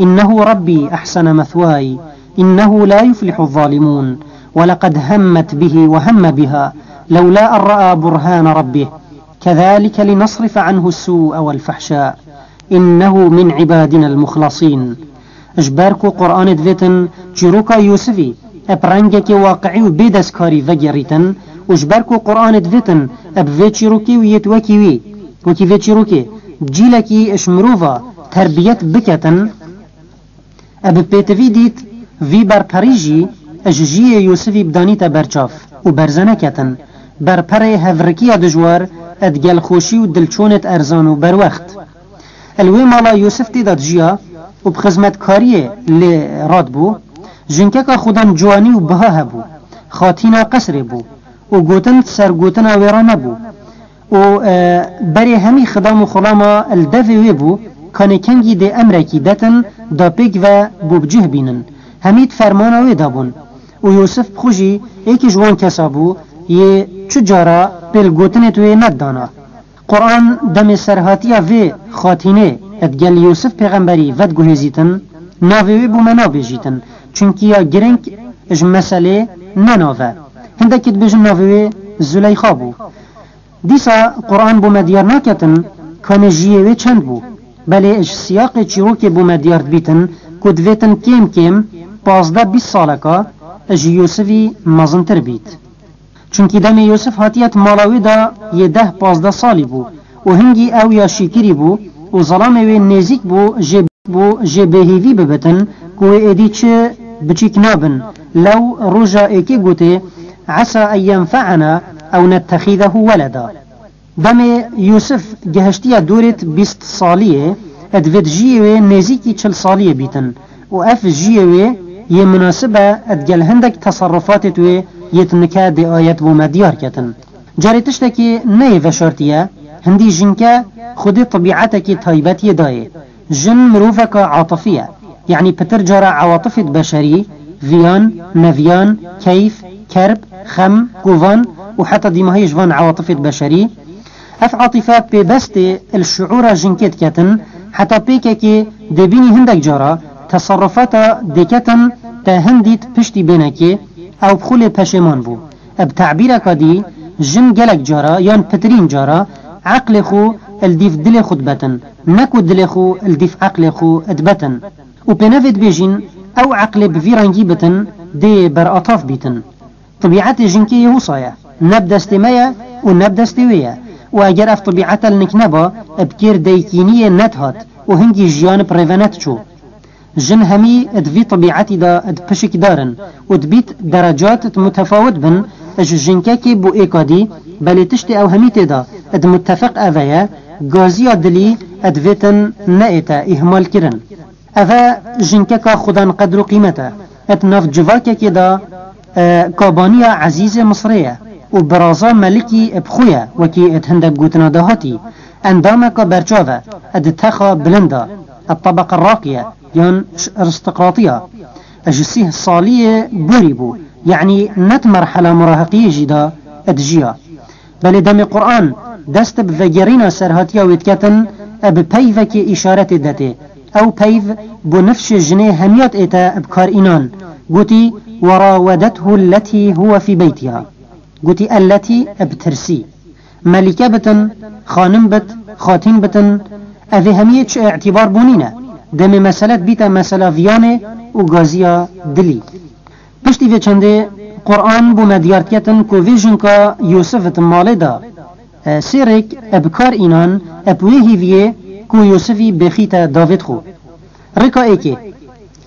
إنه ربي أحسن مثواي، إنه لا يفلح الظالمون، ولقد همت به وهم بها لولا أن رأى برهان ربه، كذلك لنصرف عنه السوء والفحشاء، إنه من عبادنا المخلصين. Ji ber ku Qur'anê divêtin çîroka Yûsifî bi rengekê waqi'î û bê destkarî vegerîtin û ji ber ku Qur'anê divêtin bi vê çîrokê û yêt wekî wî, wekî vê çîrokê cîlekî ji mirova terbiyet biketin, bi pêtivî dît vî berperî jî ji jiyê Yûsifî bidanîte berçav û berze neketin. Berperê hevrikiya dijwar digel xweşî û dilçonêt erzan û berwext. Li wê mala Yûsif tê de dijiya û bi xizmetkariyê lê radbû. Jinkeka xudan ciwanî û biha hebû. Xatîna qesrê bû û gotin di ser gotina wê re nebû. Û, e, berê hemî xidam û xulama li devê wê bû, kanê kengî dê emrekî detin, da pêk ve bû bi cih bînin. Hemî di fermana wê de bûn. Û Yûsif bi xwe jî êkî ji wan kesa bû, yê çi cara pêl gotinêt wê nedana. Qur'an demê serhatiya vê xatînê digel Yûsif pêxemberî vediguhêzîtin, navê wê bo me nabêjîtin, çunkî ya girîng ji meselê ne nav e. Hindekî dibêjin navê wê Zuleyxa bû. Dîsa Qur'an bo me diyar naketin, kanê jiyê wê çend bû. Belê ji siyaqê çîrokê bo me diyar dibîtin ku divêtin kêm kêm pazdeh bîst saleka ji Yûsifî mezintir bît. Çunkî demê Yûsif hatiye di mala wê de yê deh pazdeh salî bû û hingî ew ya şîkirî bû û zelamê wê nêzîk bû jê, bû jê bêhîvî bibitin ku wê êdî çi biçîk nabin, lew roja êkê gotê, "Esa en yenfe'ena ew nettexizehu weleda." Demê Yûsif gehiştiye dûrêt bîst saliyê, divêt jiyê wê nêzîkî çil saliyê bîtin û ev jiyê wê yê munasib e digel hindek teserrufatêt wê yêt nike dê ayet bo me diyar ketin. Carê tiştekî ne yê veşartî ye, Hindî jinke xwedî tebîetekî taybet yê dayê. Jin miroveka atifî ye. Yanî pitir cara ewatifêt beşerî, viyan, neviyan, keyf, kerb, xem, kovan û heta dîmahiyê ji van ewatifêt beşerî. Ev atife pêbestê li şiûra jinkê diketin, heta pêkekê dê bînî hindek cara teserrufata dêketin te hindît piştî bênekê, ew bi xwe lê peşêman bû. Bi tebîreka dî, jin gelek cara yan pitirîn cara eqlê xwe li dîv dilê xwe dibetin, ne ku dilê xwe li dîv eqlê xwe dibetin. Û pê nevê dibêjin, ew eqlê bi vî rengî bitin, dê beratav bîtin. Tebîetê jinkê yê wisa ye. Ne bi destê me ye û ne bi destê wê ye. Û eger ev tebîete li nik neba, bi kêr daykîniyê nedihat û hingî jiyan bi rê ve nediçû. Jin hemî di vî tebîetî de di pişikdar in û dibît derecat di mutefawit bin ji jinkekê bo êka dî, belê tiştê ew hemî tê de di mutefeq eve ye, gaziya dilî divêtin neête îhmal kirin. Eve jinkeka xudan qedr û qîmet e. Di nav civakekê de, e, kabaniya Ezîzê Misrê ye û biraza Melikî bi xwe ye, wekî di hindek gotina de hatî. Endameka berçav e, di texa bilind e, tebeqa raqiye yan aristokratiya. Ji sîh saliyê borî bû, yanî ne di merhela murahiqiyê jî de dijiya. Belê demê Quran dest bi vegerîna serhatiya wê diketin, bi peyvekê îşaretê detê. Ew peyv bo nifşê jinê hemiyat ête bi kar înan. Gotî, "Werawedethu lletî huwe fî beytiha." Gotî, "Elletî" bi tirsî. Melîke bitin, xanim bit, xatîn bitin, evê hemiyê çi îtîbar bo nîne. Demê mesele dibîte mesela viyanê û gaziya dilî. Piştî vê çendê Quran bo me diyar diketin ku vê jinka Yûsif di malê de, e, sê rêk, e, bi kar înan, e, bi wê hîviyê ku Yûsifî bêxîte davêt xwe. Rêka êkê,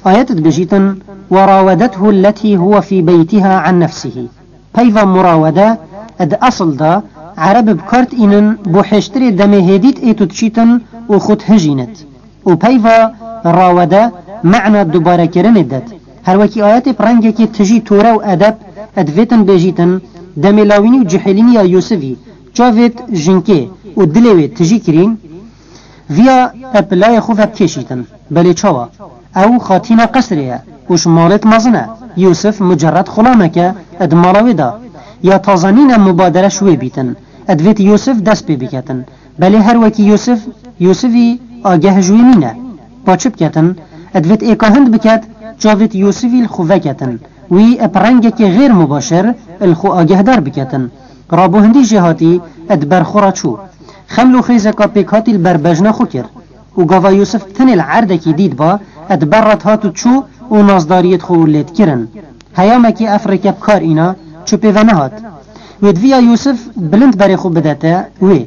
ayet dibêjîtin, "Werawedethu lletî huwe fî beytiha an nefsihî." Peyva murawede, e, di esil de Ereb bi kar dînin bo hêştirê demê hêdît ê tu diçîtin û xwe dihijînit. Û peyva rawede mena dubarekirinê det. Her wekî ayetê bi rengekê tijî tore û edeb divêtin bêjîtin, demê lawînî û cihêlîniya Yûsifî çavêt jinkê û dilê wê tijî kirîn, viya bi layê xwe ve bikêşîtin. Belê çawa? Ew xatîna qesrê ye û ji malêt mezin e. Yûsif mucerred xulameke di mala wê de. Ya taze nîne mubadere ji wê bîtin. Divêt Yûsif dest pê biketin. Belê her wekî Yûsif, Yûsifî ageh ji wê nîne. Pa çi biketin? Divêt êka hind biket, çavêt Yûsifî li xwe veketin. Wî bi rengekê xêr mubaşir li xwe agehdar biketin. Rabo hindî jêhatî di ber xwe re çû. Xeml û xêzeka pêkhatî li ber bejna xwe kir. Û gava Yûsif tenê li erdekî dît ba, di ber re dihat û çû û nazdariyêt xwe lê dikirin. Heyamekê ev rêke bi kar îna, çi pê ve nehat. Wê diviya Yûsif bilind berê xwe bidete wê.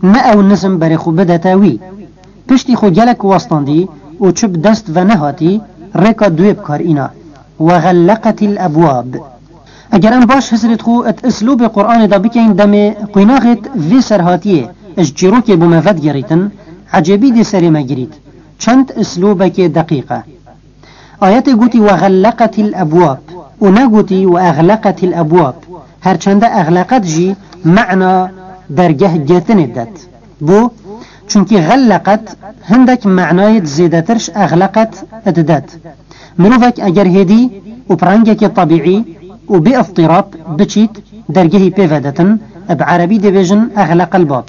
Ne ew nizm berê xwe bidete wî. Piştî xwe gelek westandî û çi bi dest ve nehatî, rêka duê bi kar îna. "Ve xelleqetîl ebwab." Eger em baş hizrêt xwe di îslûbê Quranê de bikeyin, demê quînaxêt vê serhatiyê ji çîrokê bo me vedigerîtin, ecêbî dê serê me girît. Çend îslûbekê deqîq e. Ayetê gotî "ve xelleqetîl ebwab" û negotî "ve exleqetîl ebwab". Her çende exleqet jî mena dergeh girtinê didet. Bo? Çunkî xelleqet hindek menayêt zêdetir ji exleqet didet. Mirovek eger hêdî û bi rengekê tebîî û bê îztirab biçît, dergehî pê vedetin, bi erebî dibêjin "exleqel bab".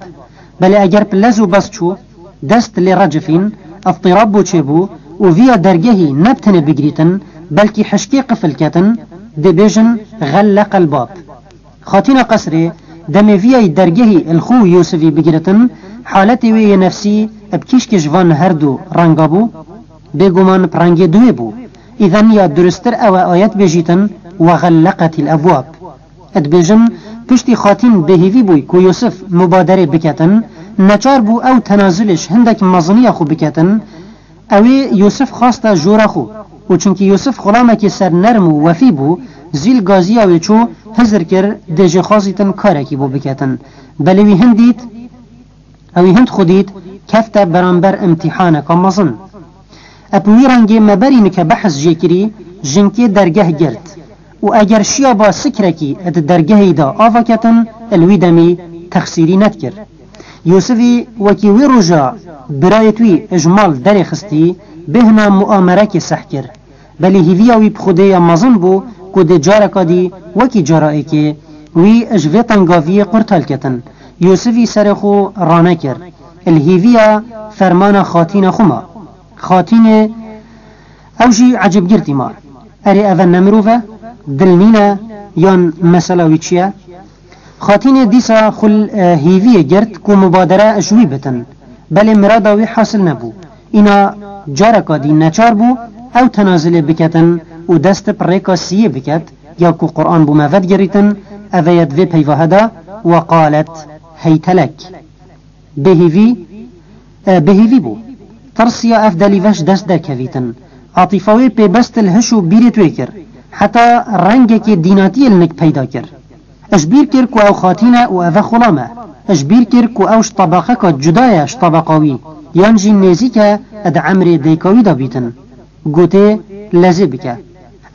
Belê eger bi lez û bez çû, dest lê recifîn, îztirab bo çêbû û viya dergehî ne bi tenê bigirîtin, belkî hişkê qifil ketin, dê bêjin "xelleqel bab". Xatîna qesrê, demê viyayî dergehî li xwe û Yûsifî bigiritin, haletê wê yê nefsî bi kîşkê ji van her du renga bû? Bêguman bi rengê duwê bû. Îden ya duristtir ew e ayet bêjîtin "ve xelleqetîl ebwab". Dibêjin, piştî xatîn bêhîvî bûy ku Yûsif mubaderê biketin, neçar bû ew tenazulê ji hindek meziniya xwe biketin, ew ê Yûsif xwaste jora xwe û çunkî Yûsif xulamekî sernerm û wefî bû, zîl gaziya wê çû hizir kir dê jê xwazîtin karekî bo biketin. Belê wî hin dît, ew ê hind xwe dît, kefte beramber îmtîhaneka mezin. Ep wî rengê me berî nike behs jê kirî, jinkê dergeh girt. Û eger şiya ba sikrekî di dergehê de ava ketin, li wî demî texsîrî nedikir. Yûsivî wekî wî roja birayêt wî ji mal derê xistî, bêhna muamerekê seh kir. Belê hîviya wî bi Xwedê ya mezin bû ku dê careka dî wekî cara êkê wî ji vê tengaviyê qurtal ketin. Yûsivî serê xwe ranekir. Li hîviya fermana xatîna xwe ma. Xatînê ew jî ecêbgirtî ma. Erê, eve ne mirov e? Dil nîne? Yan mesela wî çi ye? Xatînê dîsa xwe li, e, hîviyê girt ku mubadere ji wî bitin. Belê mirada wî hasil nebû. Îna careka dî neçar bû ew tenazilê biketin û dest bi rêka siyê biket, ya ku Quran bo me vedigirîtin, eve ye di vê peyvahe de: "Ve qalet heytelek." Bêhîvî, e, bêhîvî bû. Tirsiya ev delîve ji dest derkevîtin. Atîfa wê pêbest li hiş û bîrê wê kir. Heta rengekê dînatiyê li nik peyda kir. Ji bîr kir ku ew xatîn e û eve xulam e. Ji bîr kir ku ew ji tebaqeka cuda ye ji tebaqa wî, yan jî nêzîk e di emrê dêka wî de bîtin. Gotê: "Lezê bike.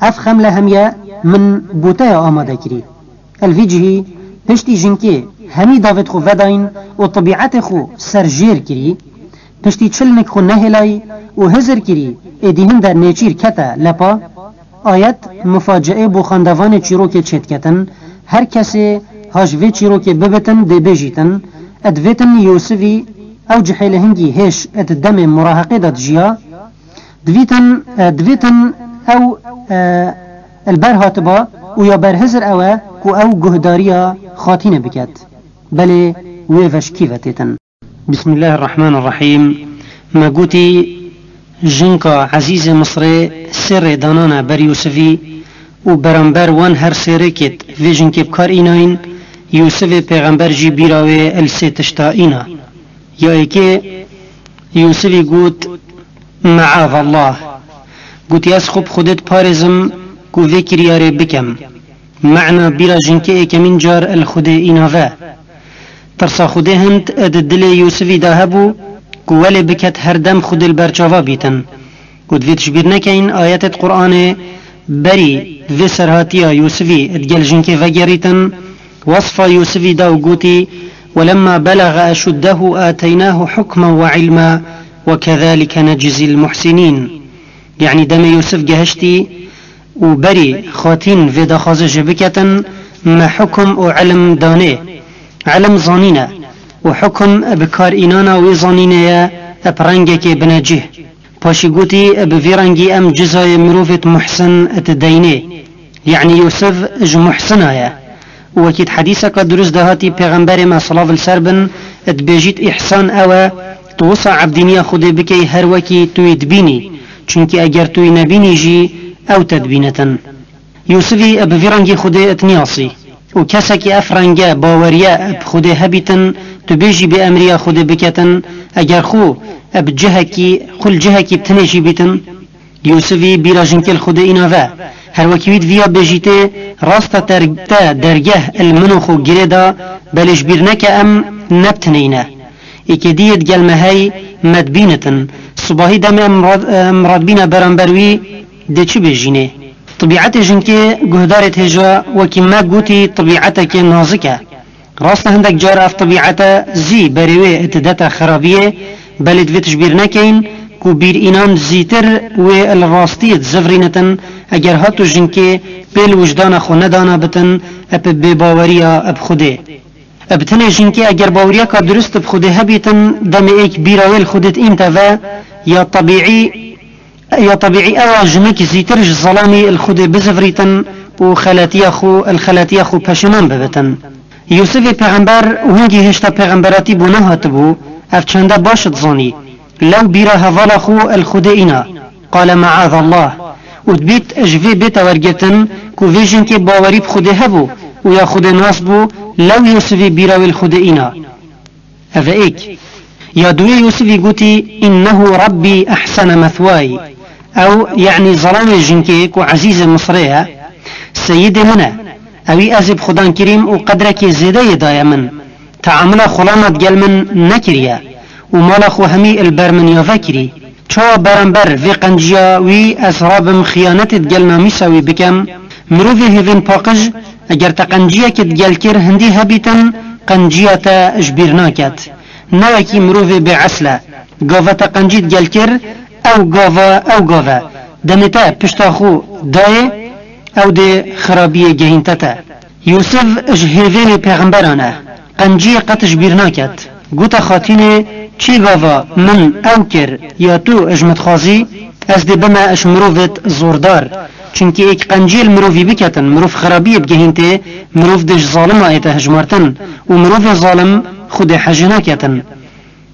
Ev xem le hemiye min bo te ya amade kirî." Li vî cihî, piştî jinkê hemî davêt xwe vedayîn û tibîetê xwe serjêr kirî, piştî çil nik xwe nehêlayî û hizir kirî, êdî hinde nêçîr kete lepa, ayet mufaceê bo xwendevanê çîrokê çêdiketin, her kesê ha ji vê çîrokê bibitin dê bêjîtin, divêtin Yûsivî ew cihê li hingî hêş di demê muraheqê de dijiya, divîtin, e, divêtin ew, e, li ber hatiba û ya berhizir ew e ku ew guhdariya xatînê biket. Belê wê ve ji kî ve têtin? Bismillahirrahmanirrahîm. Me gotî jinka Ezîzê Misrê sê rê danane ber Yûsivî û beramber wan her sê rêkêt vê jinkê bi kar înayîn, Yûsivê pêxember jî bîra wê li sê tişta îna. Ya êkê, Yûsivî got: "Meazallah." Gotî: "Ez xwe bi Xwedê diparêzim ku vê kiryarê bikem." Mena bîra jinkê êkemîn car li Xwedê îna ve. Tirsa Xwedê hind di dilê Yûsivî de hebû ku welê biket her dem Xwedê li ber çava bîtin. Û divêt ji bîr nekeyin ayetêt Quranê berî vê serhatiya Yûsivî digel jinkê vegerîtin, wesfa Yûsivî da û gotî: "Welemma belege eşuddehu ateynahu hukmen ve ilma ve kezalike necizîl muhsinîn." Yanî demê Yûsif gehiştî û berî xatîn vê daxwazê jê biketin, me hukum û ilim danê. Ilim zanîn e û hukum bi kar înana wê zanînê ye bi rengekê binecih. Paşî gotî: "Bi vî rengî em cizayê mirovêt muhsin dideynê." Yanî Yûsif ji muhsina ye. Û wekî di hedîseka dirust de hatî, Pêxemberê me, silav li ser bin, dibêjît: "Îhsan ew e, tu wisa ebdîniya Xwedê bikey her wekî tu yî dibînî. Çunkî eger tu yî nebînî jî, ew te dibînitin." Yûsivî bi vî rengî Xwedê niyasî. Û kesekî ev renge baweriye bi Xwedê hebîtin, tu bêjî bê emriya Xwedê biketin, eger xwe bi cihekî, xwe li cihekî tinê jî bîtin, Yûsivî bîra jinkê li Xwedê îna ve. Her wekî wî di viya bêjîtê, rast e ter-, te dergeh il min û xwe girê da, belê ji bîr neke em ne bi tineyî ne. Êkê dî yê digel me hey, me dibînitin. Sibahî demê em rad-, em radbîne beramber wî, dê çi bêjînê? Tibîetê jinkê guhdarê têja wekî me gotî tibîeteke nazik e. Rast e, hindek car ev tibîete zî berê wê didete xerabiyê, belê divê tu ji bîr nekeyin ku bîr înan zîtir wê li rastiyê dizivrînitin, eger ha tu jinkê pêl wijdana xwe nedana bitin, ep bêbaweriya bi Xwedê. Bi tenê jinkê eger baweriyeka dirust bi Xwedê hebîtin, demê êk bîra wê li Xwedê diînte ve, ya tebîî, ya tebîî ew e jinik zîtir ji zelamî li Xwedê bizivrîtin û xeletiya xwe, li xeletiya xwe peşiman bibitin. Yûsifê pêxember wingî hêşta pêxemberatî bo nehatibû, ev çende baş dizanî. Lew bîra hevala xwe li Xwedê îna. Qale meazallah. Û dibît ji vê bête wergirtin ku vê jinkê bawerî bi Xwedê hebû û ya Xwedê nas bû, lew Yûsifê bîra wê li Xwedê îna. Ev e êk. Ya duyê Yûsifî gotî, "Înnehu Rabbî ehsene methway." Ew, yanî zelamê jinkê ku Ezîzê Misrê ye, seyidê min e. Ewî ez ê bi Xudan kirîm û qedrekê zêde yê daye min. Teamula xulama digel min nekiriye û mala xwe hemî li ber min ya vekirî. Çawa beramber vê qenciya wî ez rabim xiyanetê digel namîsa wî bikem? Mirovê hêvên paqij, eger te qenciyekê digel kir hindî hebîtin, qenciya te ji bîr naket. Ne wekî mirovê bê esl e. Gava te qencî digel kir, ew gava ew gav e. Demê te pişta xwe dayê, ew dê xirabiyê gehînte te. Yûsif ji hêvênê pêxemberan e. Qenciyê qet ji bîr naket. Gote xatînê, çê gava min ew kir ya tu ji min dixwazî, ez dê bime ji mirovêt zordar. Çunkî êk qenciyê li mirovî biketin, mirov xirabiyê bigehîntê, mirov dê ji zalima ête hejmartin û mirovê zalim Xwedê hejê naketin.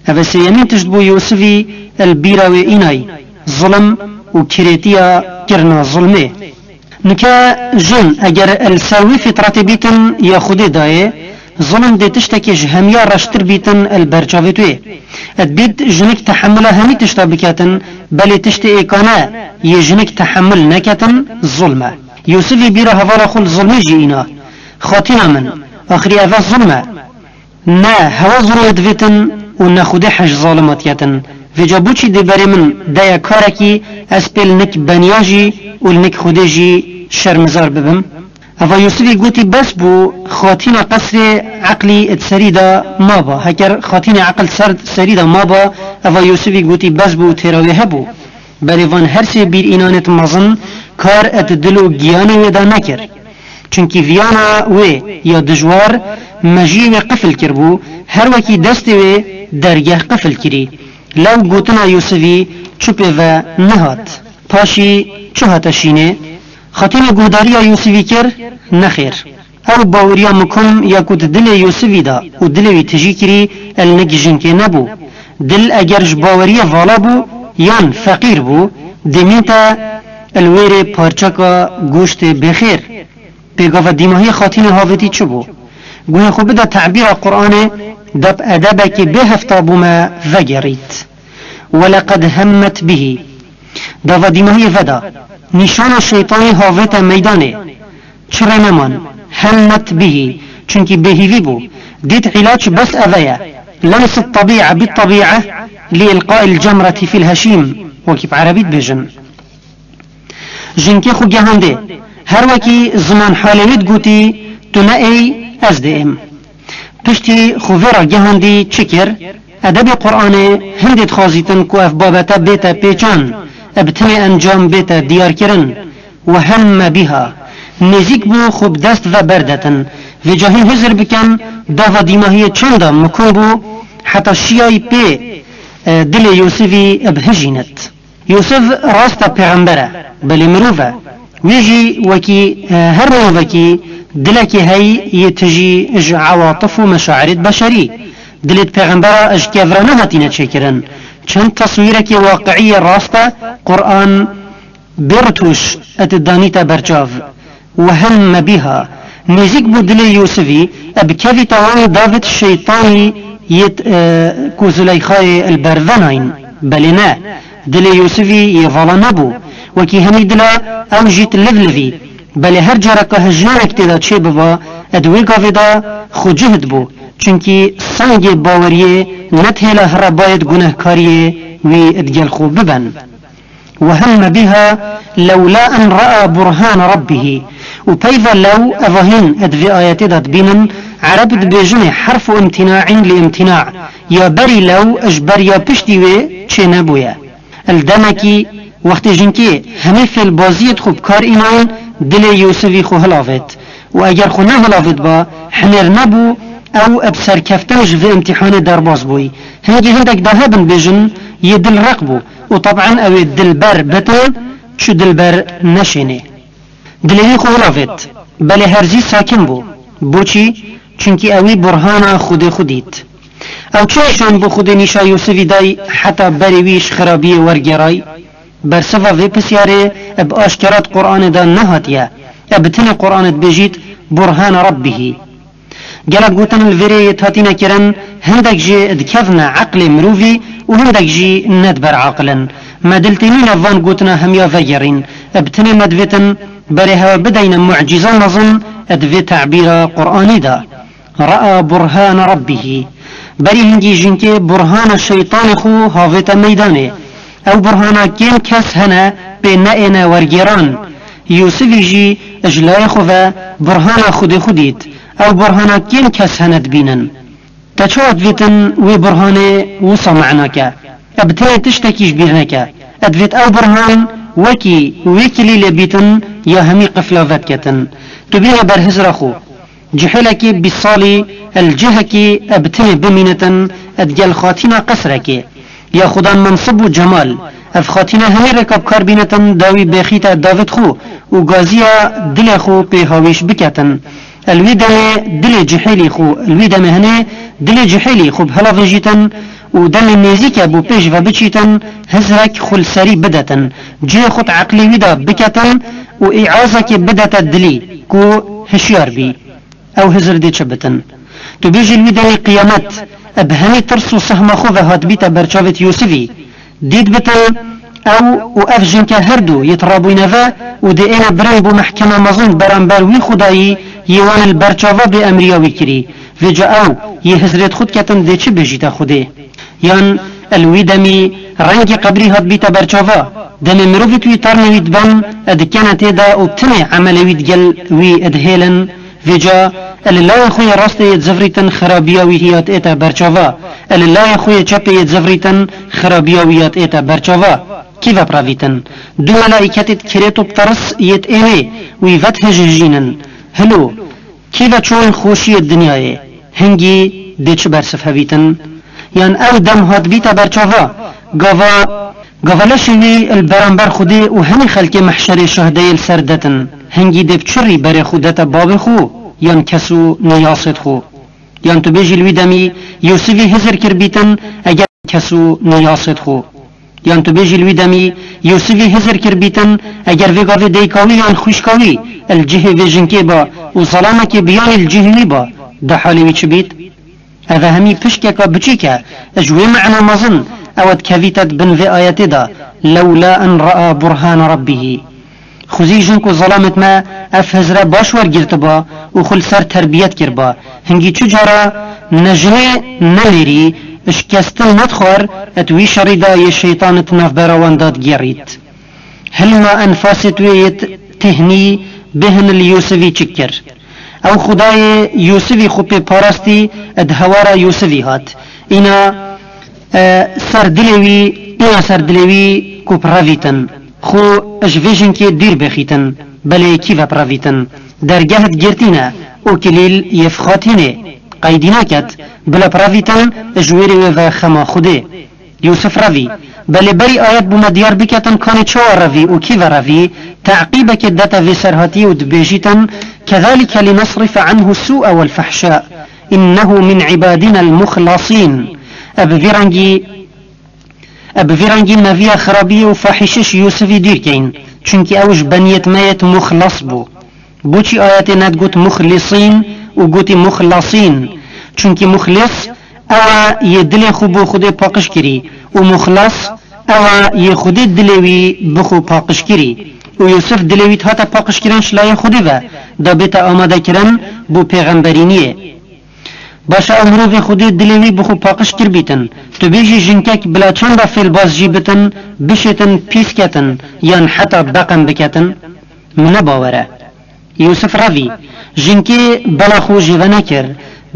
Ev e sêyemîn tişt bû Yûsivî li bîra wê înay, zulm û kirêtiya kirina zulmê. Nike jin eger li ser wî fîtretê bîtin ya Xwedê dayê, zulm dê tiştekî ji hemiya reştir bîtin li ber çavêt wê. Dibît jinik tehemula hemî tişta biketin, belê tiştê êkane yê jinik tehemul neketin, zulm e. Yûsivî bîra hevala xwe li zulmê jî îna. Xatîna min, axirî ev e zulm e. Ne, hewa zûrê divêtin û ne Xwedê hej zalima diyetin. Vêca boçî dê berê min deya karekî ez pê li nik beniya jî û li nik Xwedê jî şermizar bibim? Eva Yûsivî gotî bes bû, xatîna qesrê eqlî di serî de maba. Heker xatînê eqil ser serî de maba, eva Yûsivî gotî bes bû û têra wê hebû. Belê van her sê bîr înanêt mezin kar di dil û giyanê wê de nekir. Çunkî viyana wê ya dijwar mejiyê wê qifil kiribû, her wekî destê wê dergeh qifil kirî. Lew gotina Yûsivî çi pê ve nehat? Paşî çi hate şînê? Xatîna guhdariya Yûsivî kir? Nexêr. Ew baweriya mikum ya ku di dilê Yûsivî de û dilê wî tijî kirî, el nik jinkê nebû. Dil eger ji baweriyê vala bû yan feqîr bû, demîn te li wêrê parçeka goştê bêxêr. Pêgava dîmahiyê xatînê havêtî çi bû? Guhê xwe bide tebîra Quranê, dap edebekê bê hefta bû me vegerît. Weleqed hemmet bihî. Dava dîmahiyê veda. Nîşana şeytanî havête meydanê. Çi rê neman. Hemmet bihî. Çunkî bêhîvî bû. Dît îlaç bes eve ye. Lems tabî'e bit tabî'e li ilqa'il cemreti fil heşîm. Wekî bi erebî dibêjin. Jinkê xwe gehandê. Her wekî ziman halê wê digotî, tu ne êy, ez dê êm. Piştî xwe vê re gehandî çi kir? Edebê Quranê hindê dixwazîtin ku ev babete bête pêçan, bi tinê encam bête diyarkirin. Ve hemme biha. Nêzîk bû xwe bi dest ve berdetin. Vêca hîn hizir bikin, dava dîmahiyê çanda mikum bû, heta şiyayî pê, e, dilê Yûsivî bihijînit. Yûsif rast e pêxember e, belê mirov e. Wê jî wekî, e, her mirovekî dilekê heyî yê tijî ji ewatif û meşairêt beşerî. Dilêt pêxembera ji kevra nehatîne çêkirin. Çend teswîrekê waqiî yê rast e, Quran bê rituş et danîte berçav. Ve hemme biha. Nêzîk bû dilê Yûsivî, e, bikevîte wan davêt şeytanî yêt, e, ku Zuleyxayê li ber venayîn. Belê ne. Dilê Yûsivî yê vala nebû. Wekî hemî dila ew jît liv livî. Belê her careke hijyanek tê de çê biba, e, di wê gavê de xwe cihd bû. Çunkî sengê baweriyê ne dihêle herebayêt gunehkariyê wî digel xwe biben. Ve hemme biha lewla en raa burhane rabbihî. Û peyva lew eva hîn di vê ayetê de dibînin, Ereb dibêjinê herfu imtinaîn li imtina, ya berî lew ji ber ya piştî wê çênebûye. Li demekî wextê jinkê hemî fêlbaziyêt xwe bi kar înayin, dilê Yûsivî xwe hilavêt. Û eger xwe nehilavêt ba, hinêr nebû, ew bi serkeftin ji vê imtîhanê derbas bûyî. Hingî hindek da hebin bêjin, yê dilreq bû. Û teb'en ew ê dilber bitin, çu dilber neşênê. Dilê wî xwe hilavêt, belê herzî sakin bû. Boçî? Çunkî ewî burhana Xwedê xwe dît. Ew çi nîşan bo Xwedê nîşa Yûsivî day heta berê wî ji xirabiyê wergêray? Bersiva vê pisyarê bi aşkera di Quranê de nehatiye. E bi tinê Quranê dibêjît, burhana rabbihî. Gelek gotin li vê rê yê hatîne kirin, hindek jî dikevne eqlê mirovî û hindek jî ne di ber aqil in. Me dil tê nîne van gotina hemiya vegerîn. Bi tinê me divêtin berê hewe bideyne mucîza mezin di vê tebîra Quranî de. Raa burhana rabbihî. Berî hingî jinkê burhana şeytanê xwe havête meydanê. Ew burhana kêm kes hene pê neêne wergêran. Yûsivî jî ji layê xwe ve burhana Xwedê xwe dît. Ew burhana kêm kes hene dibînin. Te çawa divêtin wê burhanê wisa mana ke? E bi tenê tiştekî ji bîr neke. E divêt ew burhan wekî wê kilîlê bîtin ya hemî qifla vediketin. Tu bîne ber hizra xwe. Cihêlekê bîst salî, el cihekî e bi tenê bimînitin, e digel xatîna qesrekê. Ya xudan mensib û cemal. Ev xatîne hemî rêka bi kar bînitin, dawî bêxîte davêt xwe û gaziya dilê xwe pê hawîş biketin. El wî demê dilê cihêlî xwe, el wî demê hinê dilê cihêlî xwe bi hela vejîtin û demê nêzîke bo pêş ve biçîtin, hizrek xwe li serî bidetin. Cihê xwe di eqlê wî de biketin û îazekê bidete dilî ku hişyar bî. Ew hizir dê çi bitin? Tu bêjî li wî demê qiyamet, e bi hemî tirs û sehma xwe ve hatbîte berçavêt Yûsivî. Dît bitin, ew û ev jinke her du yê di rabûyne ve û dê êne birin bo mehkema mezin beramber wî xudayî yê wan li ber çava bê emriya wî kirî. Vêca ew yê hizrêt xwe diketin dê çi bêjîte Xwedê? Yan el wî demî rengê qebrî hatbîte ber çava? Demê mirovî tu yî tarnê wî diben, e dikene tê de û bi tinê emelê wî digel wî dihêlin. Vêca e li layê xwe yê rastê yê zivrîtin xirabiya wî hiya diête ber çava. E li layê xwe yê çepê yê zivrîtin xirabiya wî ya diête ber çava. Kî ve bi revîtin? Du melaîketê di kirêt û bi tirs yê diênê wî vedihijhijînin. Hilo, kî ve çûn xweşiyê dinyayê? Hingî dê çi bersiv hevîtin? Yan ew dem hatbîte ber çava? Gava, gava leşê wî li beramber Xwedê û hemî xelkê mehşerê şahdeyê li ser detin. Hingî dê bi çi rî berê xwe dete bavê xwe yan kes û niyasêt xwe? Yan tu bêjî li wî demî Yûsivî hizir kir bîtin eger kes û niyasêt xwe? Yan tu bêjî li wî demî Yûsivî hizir kir bîtin eger vê gavê dayika wî yan xwişka wî li cihê vê jinkê ba û zelamekê biyanî li cihê wî ba, da halê wî çi bît? Ev e hemî pişkeka biçîk e, ji wê me'na mezin ew e dikevîte di bin vê ayetê de, "Lewla en ra'a burhana rabbihî." Xwezî jin ku zelamêt me ev hizre baş wergirtiba û xwe li ser terbiyet kiriba, hingî çi cara ne jinê ne mêrî şikestin nedixwar, et wî şerî de yê şeytan di navbera wan de digêrît. Hilma enfasêt wê yêt têhnî bêhin li Yûsivî çi kir? Ew Xwedayê Yûsivî xwe pê parastî di hewara Yûsivî hat. Îna, e, ser dilê wî, îna ser dilê wî ku pirevîtin. Xwe ji vê jinkê dûr bêxîtin. Belê kî ve pirevîtin? Dergeh di girtî ne û kilîl yê fixatînê. Qeydî naket. Bila pirevîtin ji wêrê wê ve xema Xwedê. Yûsif revî. Belê berî ayet bû me diyar biketin kanê çawa revî û kî ve revî, te'qîbekê dete vê serhatiyê û dibêjîtin, "Kezalike linesrife anhu su'a vel fehşa, innehu min ibadina el muhlasîn." E bi vî rengî, e bi vî rengî me viya xirabiyê û fahîşiş Yûsifî dûr keyn, çunkî ew ji beniyêt me yêt muxlas bû. Boçî ayetê nedigot muxlisîn û gotî muxlasîn? Çunkî muxlis ew e yê dilê xwe bo Xwedê paqij kirî û muxlas ew e yê Xwedê dilê wî bi xwe paqij kirî. Û Yûsif dilê wî dihate paqijkirin ji layê Xwedê ve, da bête amadekirin bo pêxemberîniyê. Baş e, ew mirovê Xwedê dilê wî bi xwe paqij kiribîtin. Tu bêjî jinkek bila çanda fêlbaz jî bitin, bişêtin, pîs ketin, yan heta beqem biketin? Min ne bawer e. Yûsif revî, jinkê bela xwe jê ve nekir,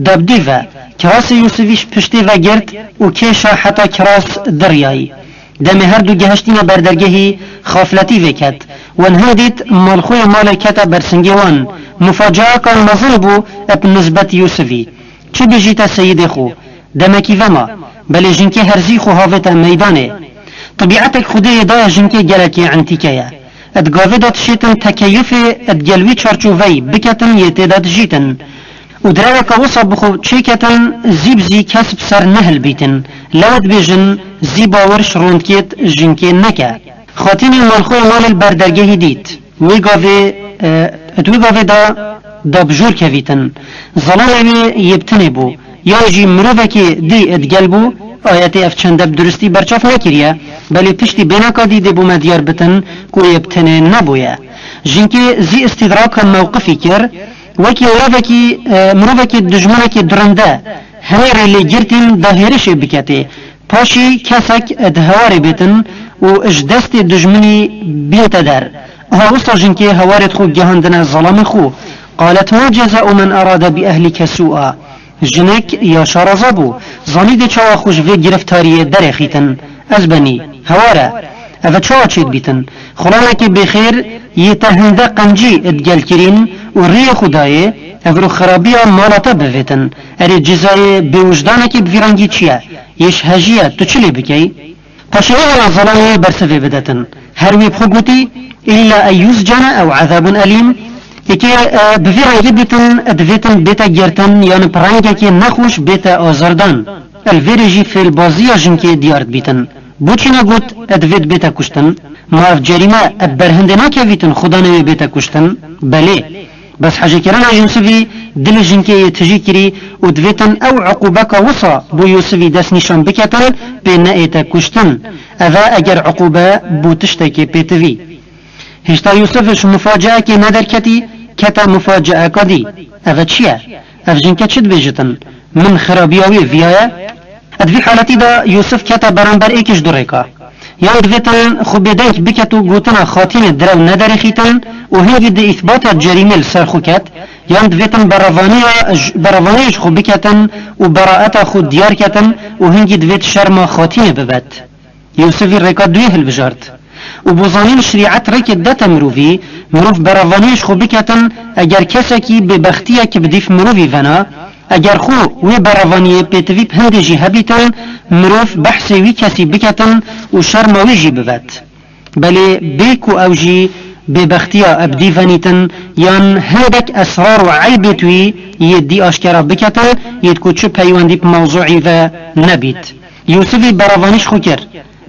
da bi dû ve, kirasê Yûsifî ji piştê ve girt û kêşa heta kiras diriyayî. Demê her du gehiştîne ber dergehî, xafletî vêket. Wan hin dît malxweyê malê kete ber singê wan. Mufacaaka mezin bû bi nisbet Yûsifî. Çi bêjîte seyidê xwe? Demekî vema, belê jinkê herzî xwe havête meydanê. Tibîetek Xwedê yê daye jinkê gelekî entîke ye. Di gavê de dişêtin tekeyufê di gel wî çarçoveyî biketin yê tê de dijîtin. Û direweke wisa bi xwe çêketin, zî bi zî kes bi ser nehilbîtin. Lew dibêjin, zî bawer ji rondkêt jinkê neke. Xatînê malxweyê malê li ber dergehî dît. Wê gavê, e, di wê gavê de da bi jor kevîtin. Zelamê wê yê bi tinê bû. Yan jî mirovekê dî digel bû, ayetê ev çende bi duristî berçav nekiriye, belê piştî bêneka dî dê bo me diyar bitin ku yê bi tenê nebûye. Jinkê zî îstîdraka mewqifî kir, wekî mirovekî, e, mirovekî dijminekî durinde hemê rê lê girtîn da hêrişê biketê. Paşî kesek di hewarê bêtin û ji destê dijminî bînte der. Aha wisa jinkê hewarêt xwe gihandine zelamê xwe. Qalet, "Ma ceza'u men arada bi ehlike su'a." Jinik ya şaraza bû. Zanî dê çawa xwe ji vê giriftariyê derêxîtin. Ez benî. Hewar e. Ev e çawa çêdibîtin? Xulamekê bêxêr yê te hinde qencî digel kirîn û riyê xwe dayê, ev rûxxirabiya mala te bivêtin. Erê cizayê bêwijdanekê bi vî rengî çi ye? Yê ji hejî ye, tu çi lê bikey? Paşê wê hela zelamê bersivê bidetin. Her wê bi xwe gotî, "Îlla en yuscene ew ezabun elîm." Êkê, e, bi vî rengî bîtin, divêtin bête girtin, yan bi rengekê nexweş bête azardan. Li vê rê jî fêlbaziya jinkê diyar dibîtin. Boçî negot, divêt bête kuştin? Ma ev cerîme, bi berhindê nakevîtin, xudanê wê bête kuştin? Belê. Bes hejêkirina Yûsivî dilê jinkê yê tijî kirî û divêtin ew uqûbeka wisa bo Yûsivî destnîşan biketin, pê neête kuştin. Ev e eger uqûbe bo tiştekê pêtivî. Hêşta Yûsiv ji mufaceekê nederketî, kete mufaceeka dî. Ev e çi ye? Ev jinke çi dibêjitin? Min xirabiya wê viyaye? Di vî haletî de Yûsif kete beramber êkî ji du rêka. Yan divêtin xwe bêdeng biket û gotina xatînê direw nederêxîtin û hingî di îthbata cerîmê li ser xwe ket, yan divêtin berevaniya j-, berevaniyê ji xwe biketin û beraeta xwe diyar ketin û hingî divêt şerma xatînê bibet. Yûsifî rêka duyê hilbijart. Û bo zanîn şerîet rêkê dete mirovî, mirov berevaniyê ji xwe biketin, eger kesekî bêbextiyek bi dîf mirovî vena, eger xwe wê berevaniyê pêtivî bi hindê jî hebîtin, mirov behsê wî kesî biketin û şerma wî jî bivet. Belê bê ku ew jî bêbextiya bi dî venîtin yan hindek esrar û eybêt wî yê dî aşkera biketin, yêt ku çi peywendî bi mewzûî ve nebît. Yûsifî berevanî ji xwe kir.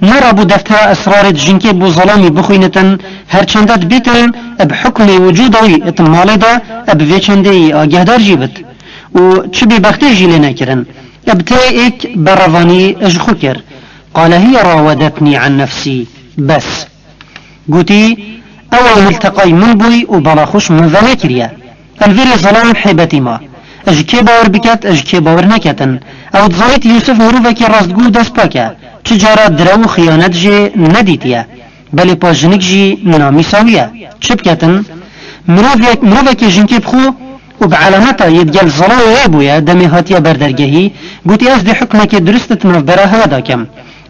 Nerabû deftera esrarê di jinkê bo zelamî bixwînitin, her çende dibîtin bi hukmê wicûda wî di malê de bi vê çendê yê agehdar jî bit û çi bêbextê jî lê nekirin. Bi tê êk berevanî ji xwe kir. Qale hiye rawedetnî an nefsî. Bes. Gotî, ew e milteqay min bûy û bala xwe ji min venekiriye. Li vê rê zelam hêbetî ma. Ji kê bawer biket, ji kê bawer neketin. Ew dizanît Yûsif mirovekî rastgû û destpak e. Çi cara direw û xiyanet jê nedîtiye. Belê pa jinik jî namîsa wî ye. Çi biketin? Mirovek, mirovekî jinkê bi xwe û bi elameta yê digel zelamê wê bûye, demê hatiye ber dergehî, gotî, ez dê hukmekê dirust di navbera hewe de kem.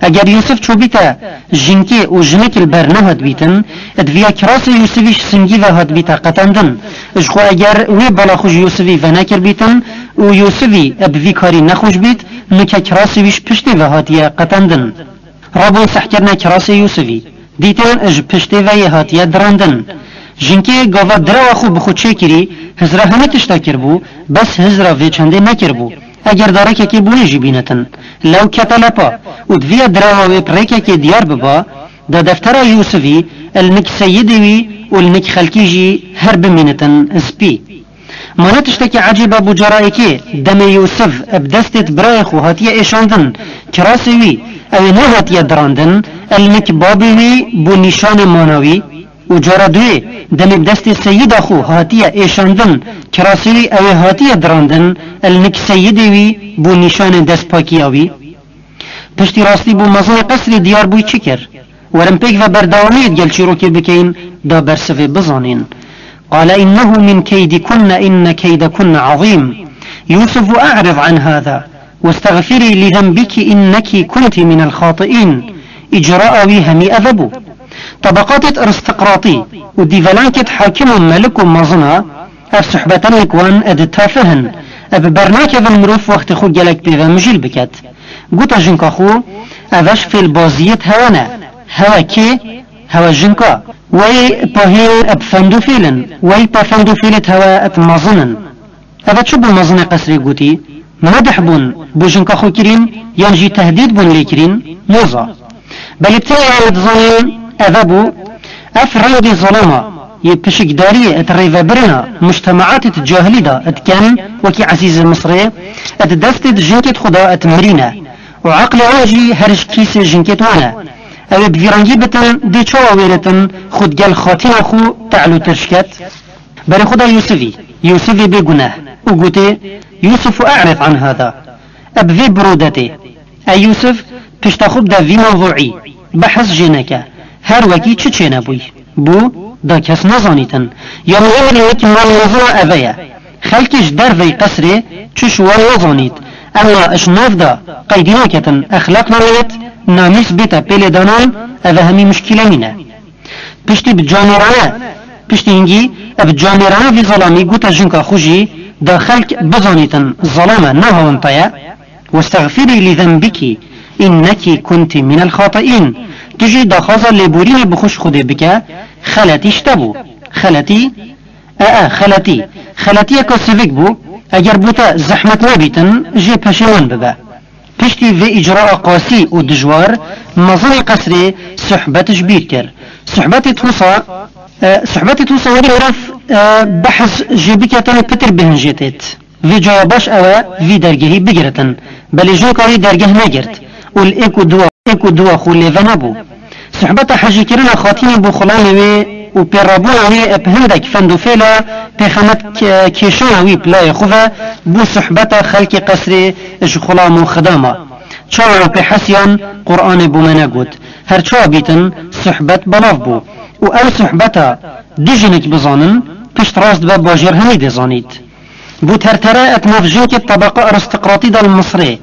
Eger Yûsif çûbîte jinkê û jinik li ber nehatbîtin, divîya kirasê Yûsifî ji singî ve hatbîte qetendin. Ji xwe eger wê bala xwe ji Yûsifî venekirbîtin û Yûsifî bi vî karî nexweş bît, nike kirasê wî ji piştê ve hatiye qetendin. Rabûn sehkirine kirasê Yûsifî. Dîtin ji piştê ve yê hatiye dirandin. Jinkê gava direwa xwe bi xwe çêkirî, hizra hemî tişta kiribû, bes hizra vê çendê nekiribû. Eger da rêkekê bi wê jî bînitin. Lew kete lepa û divîya direwa wê bi rêkekê diyar biba, da deftera Yûsifî li nik seyidê wî û li nik xelkî jî her bimînitin spî. Ma ne tiştekî ecêb e bo cara êkê, demê Yûsif bi destê birayê xwe hatiye êşandin, kirasê wî, ew ê nehatiye dirandin, li nik babê wî bû nîşanê mana wî, û cara duyê, demê bi destê seyida xwe hatiye êşandin, kirasê wî ew ê hatiye dirandin, li nik seyidê wî bû nîşanê destpakiya wî. Piştî rastî bo mezinê qesrê diyar bûy çi kir? Werin pêk ve berdewamiyê digel çîrokê bikeyin, da bersivê bizanîn. Qale innehu min keydikunne inne keydekunne azîm. Yûsif, e'rid an hâzâ, westexfirî li zenbiki innekî kuntî minel xati'în. Îcraa wî hemî ev bû. Tebeqatêt aristiqratî û dîvelankêt hakim û melik û mezin a, ev sohbetanên ku wan di tafih in, ev bernakevin mirov wextê xwe gelek pê ve mijîl biket. Gote jinka xwe, ev ji fêlbaziyêt hewe ne. Hewe kê? Hewe jinka. Wey pahîn bi fend û fêl in, wey pa fend û fêlêt hewe bi mezin in. Ev çi bo mezinê qesrê gotî? Medih bûn bo jinka xwe kirîn, yan jî tehdîd bûn lê kirîn? Moza. Belê tê ya dizanîn ev bû, ev rengê zelama yê pişikdariyê et rêvebirina mujtemaatê di cahilî de et ken, wekî Ezîzê Misrê, et destê di jinkê xwe de et mirîne. Û eqlê wan jî her ji kîsê jinkê wan e. Ew ê bi vî rengî bitin, dê çawa wêretin, xwe digel xatîna xwe te'l û tirş ket? Berê xwe da Yûsifî, Yûsifê bê guneh û gotê, Yûsif, e'rid an hada. Eb vê birodetê. Ey Yûsif, pişta xwe bide vî mewzûî, behs jê neke. Her wekî çi çênebûy. Bû, da kes nezanîtin. Ya muhîm li wekî mal mezina eve ye. Xelkê ji derveyî qesrê çi ji wan nazanît, ema ji nav de qeydî naketin, exlaq namênit, namîs bête pêlêdanan, ev e hemî muşkîle nîne. Piştî bi camêrane, piştî hingî bi camêrane vî zelamî gote jinka xwe jî, da xelk bizanîtin zelame, ne hawin te ye. Westexfirî lî zenbikî, înnekî kuntî mînel xatiîn. Tu jî daxwaza lêborînê bi xwe ji Xwedê bike, xeletî ji te bû. Xeletî, e, e, xeletî. Xeletiyeke sivik bû, eger bo te zehmet nebîtin, jê peşêwan bibe. Piştî vê îcraa qasî û dijwar, mezinê qesrê suhbet ji bîr kir. Suhbetê Tusa, e, suhbetê Tusa werî mirov, e, behs jê biketin pitir bêhnijê têt. Vê caya baş ew e, vî dergehî bigiritin. Belê jinka wî dergeh negirt û li êk û dua, êk û dua xwe lê venebû. Suhbeta hejîkirina xatînê bo xulamê wê û pêrabûna wê bi hindek fend û fêla pêxemet ke-, kêşana wî bi layê xwe ve bû suhbeta xelkê qesrê ji xulam û xidama. Çawa ew pê hesiyan, Quranê bo me negot. Her çawa bîtin, suhbet belav bû. Û ew suhbeta du jinik bizanin, pişt rast be bajêr hemî dê zanît. Bû tertere et nav jinkê tebeqa aristokratî de li Misrê.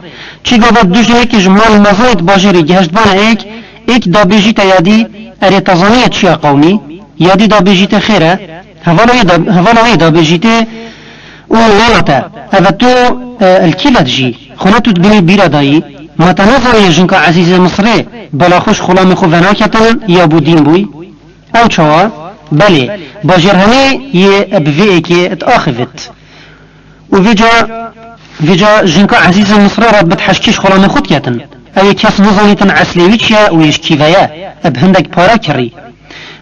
Çi gava du jinekê ji mal mezayê di bajêrê gihiştbana êk, êk dabêjîte ya dî, erê te zaniye çi ya qewmî? Ya dî dabêjîte xêr e, hevala wê da-, hevala wê dabêjîte û mala te. Eve tu, e, li kî ve dijî? Xwe ne tu dibînî bîra dayî? Ma te nezaniye jinka ezîzê Misrê bela xwe ji xulamê xwe venaketin ya bo dîn bûy? Ew çawa? Belê, bajêr hemî yê bi vê êkê diaxivit. Û vêca, vêca jinka ezîzê Misrê re bi teşkîş xulamê xwe diketin. Ew ê kes nizanîtin eslê wî çi ye û yê ji kî ve ye, bi hindek pare kirî.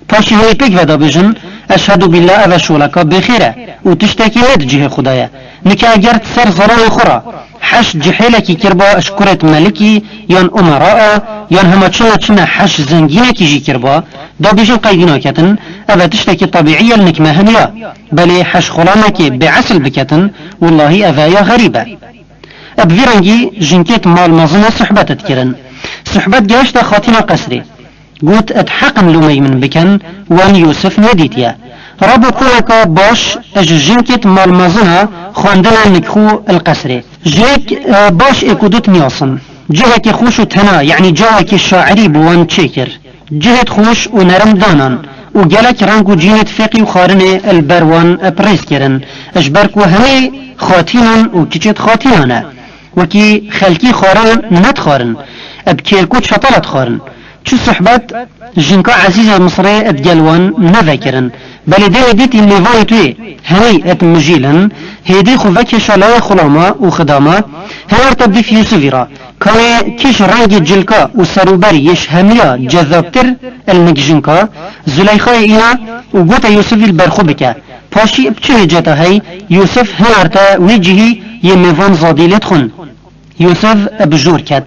Paşî hemî pêk ve dabêjin, eşhedû bîllah, ev e şoleka bêxêr e û tiştekî ne di cihê xwe de ye. Nike eger di ser zelalê xwe re heş cihêlekî kirba ji kurêt melikî yan umera a, yan hema çima çime heş zengînekî jî kirba, dabêjin qeydî naketin, ev e tiştekî tebîî ye li nik me hemiya. Belê heş xulamekê bêesil biketin, willahî ev e ya xerîb e. Bi vî rengî jinkêt mal mezin e suhbet dikirin. Suhbet gehişte xatîna qesrê. Got, et heqin lûmeyî min bikin, wan Yûsif nedîtiye. Rabo koneka baş ji jinkêt malmezina xwendina nikxû il qesrê. Jinek, e, baş êk û du tiniyasin. Cihekê xweş û tena, yanî cawekê şairî bi wan çêkir. Cihêt xweş û nerim danan û gelek reng û cînêt fêqî û xarinê il ber wan bi rêz kirin. Ji ber ku hemî xatînan û kiçêt xatînan e. Wekî xelkî xwarin nedixwarin, bi kêlk û çetala dixwarin. Çi suhbet jinka ezîzê Misirê digel wan nevekirin. Belê demê dîtî mêvanê wê hemî et mijîlin, hêdî xwe vekêşa layê xulama û xidama, hewar te bîf Yûsivî ra. Kanê kî ji rengê cilka û serûberî yê ji hemiya cezabtir el nik jinka, Zuleyxayê îna û gote Yûsivî li ber xwe bike. Paşî bi çi hêceta hey, Yûsif hinarte wî cihî yê mêvan zadî lê dixwin. Yûsif bi jor ket.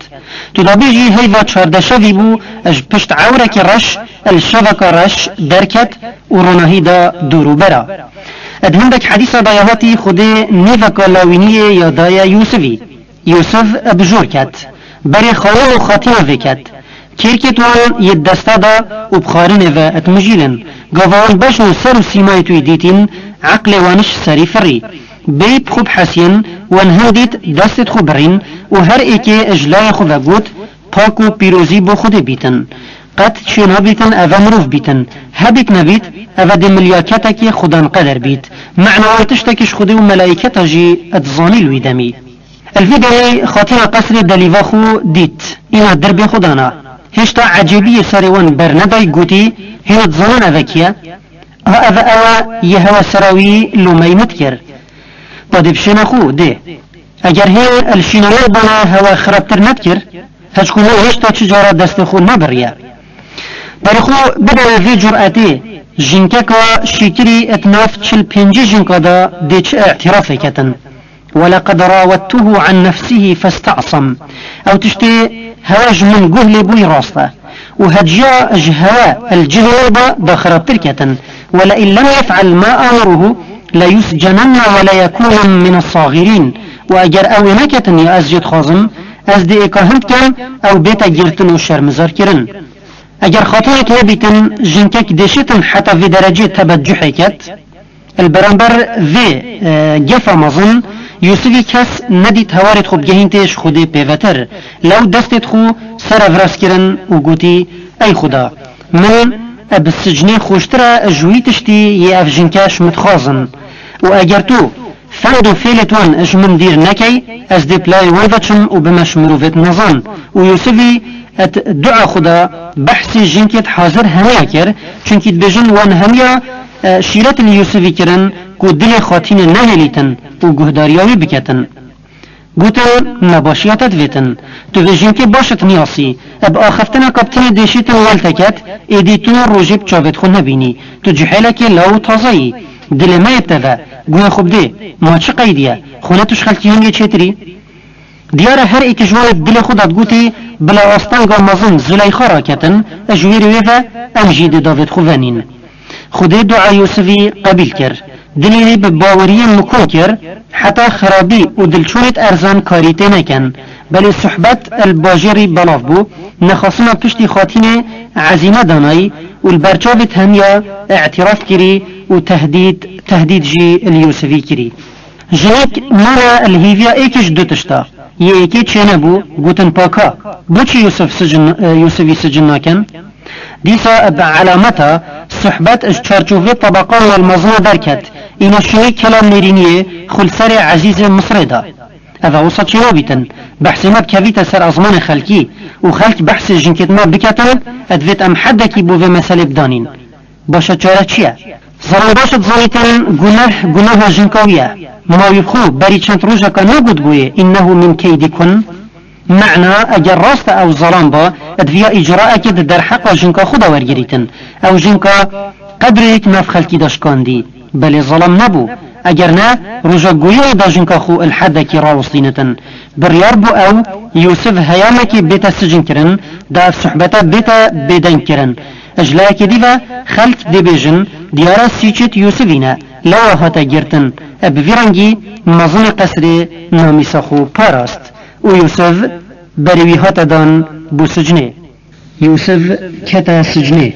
Tu dabêjî heyva çardeşevî bû, ji pişt ewrekî reş, li şeveka reş derket û ronahî da dûr û bera. Di hindek hedîsa da ya hatî Xwedê nîveka lawîniyê ya daye Yûsivî. Yûsif bi jor ket. Berê xayin û xatîna vê ket. Kêrkêt wan yê desta da û bi xarinê ve dimijîlin. Gava wan beşno ser û sîmayê wî dîtîn, eqlê wan ji serî firî. Bêyî bi xwe bihesiyên, wan hin dît destêt xwe birîn û her êkê ji layê xwe ve got, pak û pîrozî bo Xwedê bîtin. Qet çê nabîtin eve mirov bîtin. Hebît nebît, eve dê milyaketekê xudanqeder bît. Mena wan tiştekî ji Xwedê û melaîketa jî dizanî li wî demî. Li vî demî xatîna qesrê delîva xwe dît, îna dirbê xwe dana. Hêşta ecêbiyê serê wan berneday, gotî, hîn dizanin eve kî ye? Ha eve ew e, yê hewe sera wî lûmeyî min dikir. Da dê bi şêna xwe dê. Eger hê li şîna min bana hewe xirabtir nedikir, heçku min hêşta çi cara destê xwe nebiriye. Berê xwe bidere vê curetê, jinkeka şîkirî et nav çil pêncî jinka de dê çi îtirafê ketin. ولقد راودته عن نفسه فاستعصم. Ew tiştê hewe ji min guh lê bûyî rast e. Û heciya ji hewe li cihê wê de da xirabtir ketin. ولئن لم يفعل ما آمره ليسجنن وليكونن من الصاغرين. Û eger ew ê neketin ya ez jê dixwazim, ez dê êka hin dikem, ew bête girtin û şermizar kirin. Eger xatirek nebîtin, jinkek dêşitin heta vê derecê tebe cuhê ket. Li beramber vê, e, gefa mezin, Yûsifî kes nedît hewarêt xwe bigehîntê ji Xwedê pêvetir. Lew destêt xwe ser ev rast kirin û gotî, Ey Xuda, min bi sicnê xweştir e ji wî tiştî yê ev jinke ji min dixwazin. Û eger tu fend û fêlêt wan ji min dîr nekey, ez dê bi layê wan ve çim û bime ji mirovêt nezan. Û Yûsifî et dua xwe da behsê jinkêt hazir hemiya kir, çunkî dibêjin wan hemiya, e, şîret li Yûsifî kirin ku dilê xatînê nehêlîtin û guhdariya wî biketin. Gotin, me başiya te divêtin. Tu vê jinkê baş diniyasî. Bi axiftineka bi tinê dêşîtin wel te ket, êdî tu rojê bi çavêt xwe nebînî. Tu cihêlekê law û taze yî. Dilê me yê bi te ve. Guhê xwe bidê. Ma çi qeydî ye? Xwe ne tu ji xelkî hingê çêtirî? Diyar e her êkî ji wan li dilê xwe de digotî, bila astengên mezin Zuleyxa raketin, ji wêrê wê ve em jî dê davêt xwe venîn. Xwedê dua Yûsifî qebîl kir. Dilê wî bi baweriyê mikum kir, heta xirabî û dilçûnêt erzan karî tê nekin. Belê suhbet li bajêrî belav bû, nexastina piştî xatînê ezîne danayî û li ber çavêt hemiya îtiraf kirî û tehdîd, tehdîd jî li Yûsifî kirî. Jinik mane li hêviya êkî ji du tişta. Yê êkê çênebû, gotin paka. Boçî Yûsif sicin, e, Yûsifî sicin nakin? Dîsa bi elameta suhbet ji çarçovê tebeqan welmezina derket, îna şûnî kelam nêrîniyê xwe li serê Ezîzê Misirê da. Ev e wisa çênabîtin. Behsê me dikevîte ser ezmanê xelkî û xelk behsê jinkêt me biketin, e divêt em heddekî bo vê meselê bidanîn. Baş e, çare çi ye? Zeran baş e dizanîtin, guneh, guneha jinka wî ye. Ma wî bi xwe berî çend rojeka negotibûyê, "Înnehu min keydikun"? Mena, eger rast e ew zelam ba, divya îcraekê di derheqa jinka xwe de wergirîtin. Ew jinka qedrêk nav xelkî de şikandî. Belê zelam nebû. Eger ne, roja goyayê de jinka xwe li hedekî rawestînitin. Biryar bû ew, Yûsif heyamekê bête sicin kirin, da ev suhbete bête bêdeng kirin. Ji layekê dî ve xelk dê bêjin, diyar e sîçêt Yûsifî ne, lewa hate girtin. E bi vî rengî mezinê qesrê namîsa xwe parast û Yûsif berê wî hate dan bo sicnê. Yûsif kete sicnê.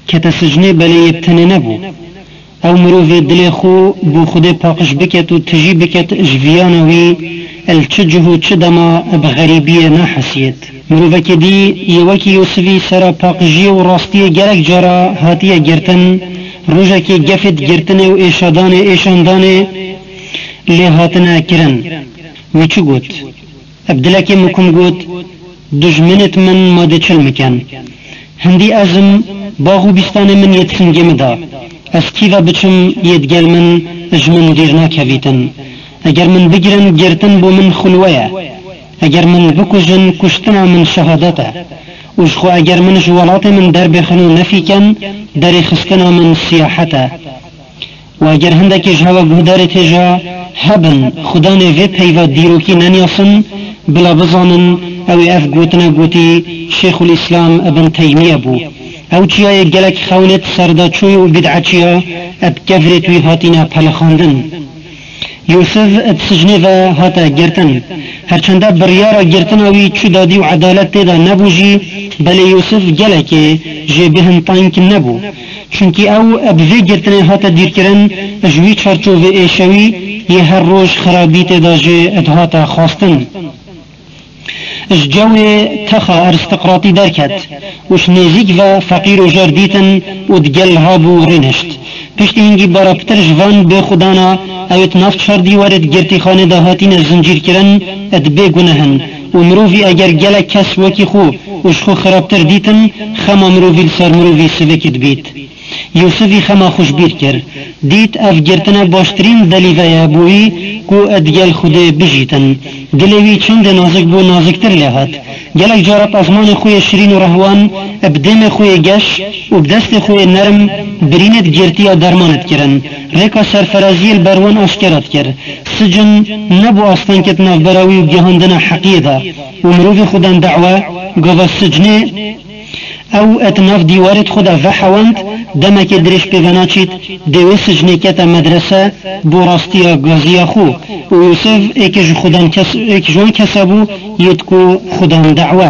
Kete sicnê belê yê bi tenê nebû. Ew mirovê dilê xwe bo Xwedê paqij biket û tijî biket ji viyana wî, li çi cih û çi dema bi xerîbiyê nahesiyêt. Mirovekê dî yê wekî Yûsifî sera paqijiyê û rastiyê gelek cara hatiye girtin, rojekê gefêt girtinê û êşadanê, êşandanê lê hatine kirin. Wî çi got? Bi dilekê mikum got, Dijminêt min ma dê çil miken. Hindî ez im, bax û bîstanê min yê di singê min da. Ez kî ve biçim yê digel min ji min dîr nakevîtin. Eger min bigirin, girtin bo min xulwe ye. Eger min bikujin, kuştina min şehadet e. Û ji xwe eger min ji welatê min derbêxin û nefîken, derêxistina min siyahet e. Û eger hindekî ji hewa guhdarê têja hebin, xudanê vê peyva dîrokî nenyasin, bila bizanin, ew ê ev gotine gotî Şêxul Îslam Ibn Teymiye bû. Ew çiyayê gelek xewnêt serdaçûyî û bîd'eçiya, bi kevirêt wî hatine pelixandin. Yûsif di sicnê ve hate girtin. Herçende biryara girtina wî çi dadî û edalet tê de nebû jî, belê Yûsif gelekê jê bêhn teng nebû. Çunkî ew bi vê girtinê hate dîrkirin, ji wî çarçovê êşewî yê her roj xirabî tê de jê dihate xwestin. Ji cewê texa arîstokratî derket û ji nêzîk ve feqîr û jar dîtin û digel rabû rênişt. Piştî hingî bara pitir ji van bêxudana, ew ê di nav çar dîwarê di girtîxanê de hatine zincîrkirin, di bê guneh in û mirovî eger gelek kes wekî xwe û ji xwe xirabtir dîtin, xema mirovî li ser mirovî sivik dibît. Yûsifî xema xwe ji bîr kir. Dît ev girtine baştirîn delîve ye bo wî ku digel Xwedê bijîtin. Dilê wî çendê nazik bû, naziktir lê hat. Gelek cara bi ezmanê xwe yê şirîn û rehwan, bi dêmê xwe yê geş û bi destê xwe yê nerm birînêt girtiya derman dikirin. Rêka serferaziyê li ber wan aşkera dikir. Sicin nebû astengkê di navbera wî û gihandina heqiyê de û mirovê xwe dan dewe, gava sicnê ew di nav dîwarêt xwe de vehewand, demekê dirêj pê venaçît, dê wê sicnê kete medrese bo rastiya gaziya xwe û Yûsif êkê ji xwe dan kes, êk ji wan kesa bû yêt ku xwe dan dewe.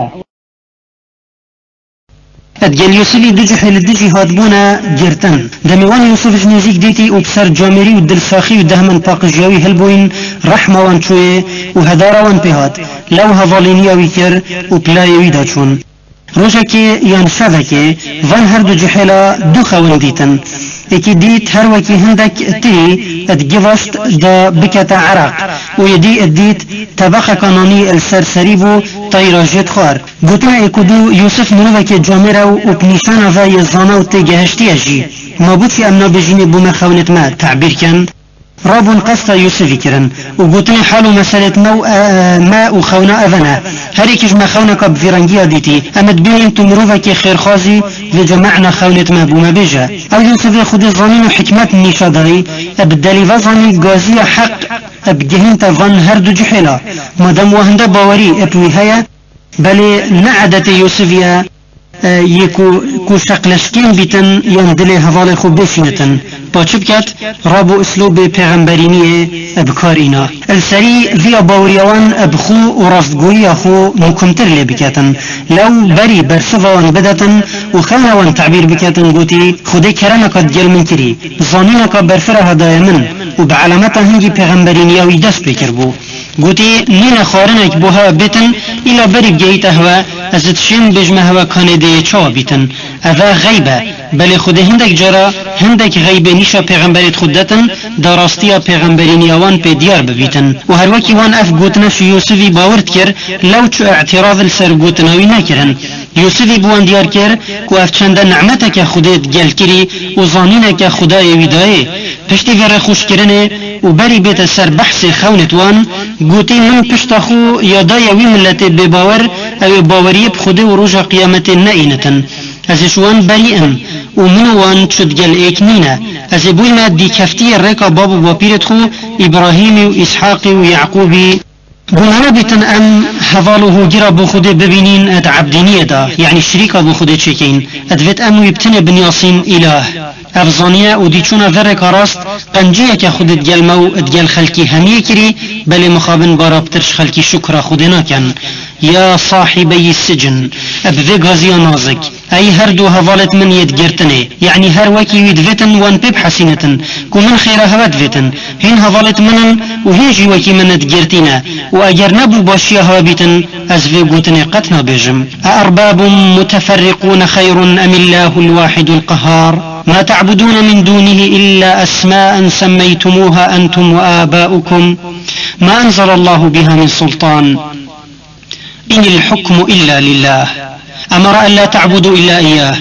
Edgel Yûsifî du cihê li dijî hatbûne girtin. Demê wan Yûsif ji nêzîk dîtî û bi ser camêrî û dilsaxî û dehmin paqijiya wî hilbûyîn, rehma wan çûyê û hedara wan pê hat. Lew hevalîniya wî kir û pilayê wî da çûn. Rojekê yan şevekê van her du cihê la du xewin dîtin. Êkî dît her wekî hindek tirî ed givast da bikete Iraq û yê dî ed dît tebeqeka nanî li ser serî bû, teyra jê dixwar. Gotina êk û du, Yûsif mirovekê camêr e û bi nîşana ve yê zana û têgehiştî ye jî. Ma boçî em nabêjînê bo me xewnêt me tebîr kin? Rabûn qesta Yûsifî kirin û gotinê hal û meselêt me û, e, me û xewna ev e ne. Her êkî ji me xewneka bi vî rengiya dîtî. Em dibînin tu mirovekê xêrxwaz î, vêca mana xewnêt me bo me bêje. Ew Yûsifê Xwedê zanîn û hikmet nîşa dayî, e bi delî ve zanî gaziya heq e bigihînte van her du cihê la. Madem wa hinde bawerî e bi wî heye, belê ne edetê Yûsifî ye, e, yê ku, ku şeqleşkên bîtin yan dilê hevalê xwe bêşînitin. Pa çi biket, rab û uslûbê pêxemberîniyê, e, bi kar îna. Li serî viya baweriya wan, e, bi xwe û rastgoyiya xwe muhkimtir lê biketin. Lew berî bersiva wan bidetin û xewna wan tebîr biketin, gotî, Xwedê keremeka digel min kirî. Zanîneka berfireh daye min û bi elameta hingî pêxemberîniya wî dest pê kiribû. Gotî, nîne xwarinek bo hewe bêtin, îla berî bigehîte hewe, ez dişêm bêjme hewe kanê dê yê çawa bîtin. Ev e xeyb e. Belê Xwedê hindek cara, hindek xeybê nîşa pêxemberêt xwe detin, da rastiya pêxemberîniya wan pê diyar bibîtin. Û her wekî wan ev gotine ji Yûsifî bawer dikir, lew çu îtiraz li ser gotina wî nekirin. Yûsifî bi wan diyar kir ku ev çende nimeteke Xwedê digel kirî û zanîneke Xwedayê wî dayê. Piştî vê rêxûşkirinê û berî bête ser behsê xewnêt wan, gotî, min pişta xwe ya daye wî miletê bêbawer, ew ê baweriyê bi Xwedê û roja qiyametê neînitin. Ez ê ji wan berî im û min û wan çi digel êk nîne. Ez ê bûyme dîkeftiyê rêka bab û bapîrêt xwe, Îbrahîmî û Îshaqî û Yaqûbî. Guna nebîtin em heval û hogîra bo Xwedê bibînîn ed ebdîniyê de, yanî şirîka bo Xwedê çêkeyîn. Ed vêt em wî bi tinê binyasîn îlah. Ev zaniye û dî çûna vê rêka rast, qenciyeke Xwedê digel me û digel xelkî hemiyê kirî, belê mixabin bara pitir ji xelkî şukra Xwedê nakin. Ya sahîbeyî sicin, eb vê gaziya nazik. Ey her du hevalêt min yê di girtinê, yanî her wekî wî divêtin wan pê bihesînitin, ku min xêra hewe divêtin. Hîn hevalêt min in û hîn jî wekî min digirtî ne. Û eger nebû başiya hewe bîtin, ez vê gotinê qet nabêjim. أأرباب متفرقون خير أم الله الواحد القهار؟ ما تعبدون من دونه إلا أسماء سميتموها أنتم وآباؤكم ما أنزل الله بها من سلطان. إن الحكم إلا لله أمر ألا تعبدوا إلا إياه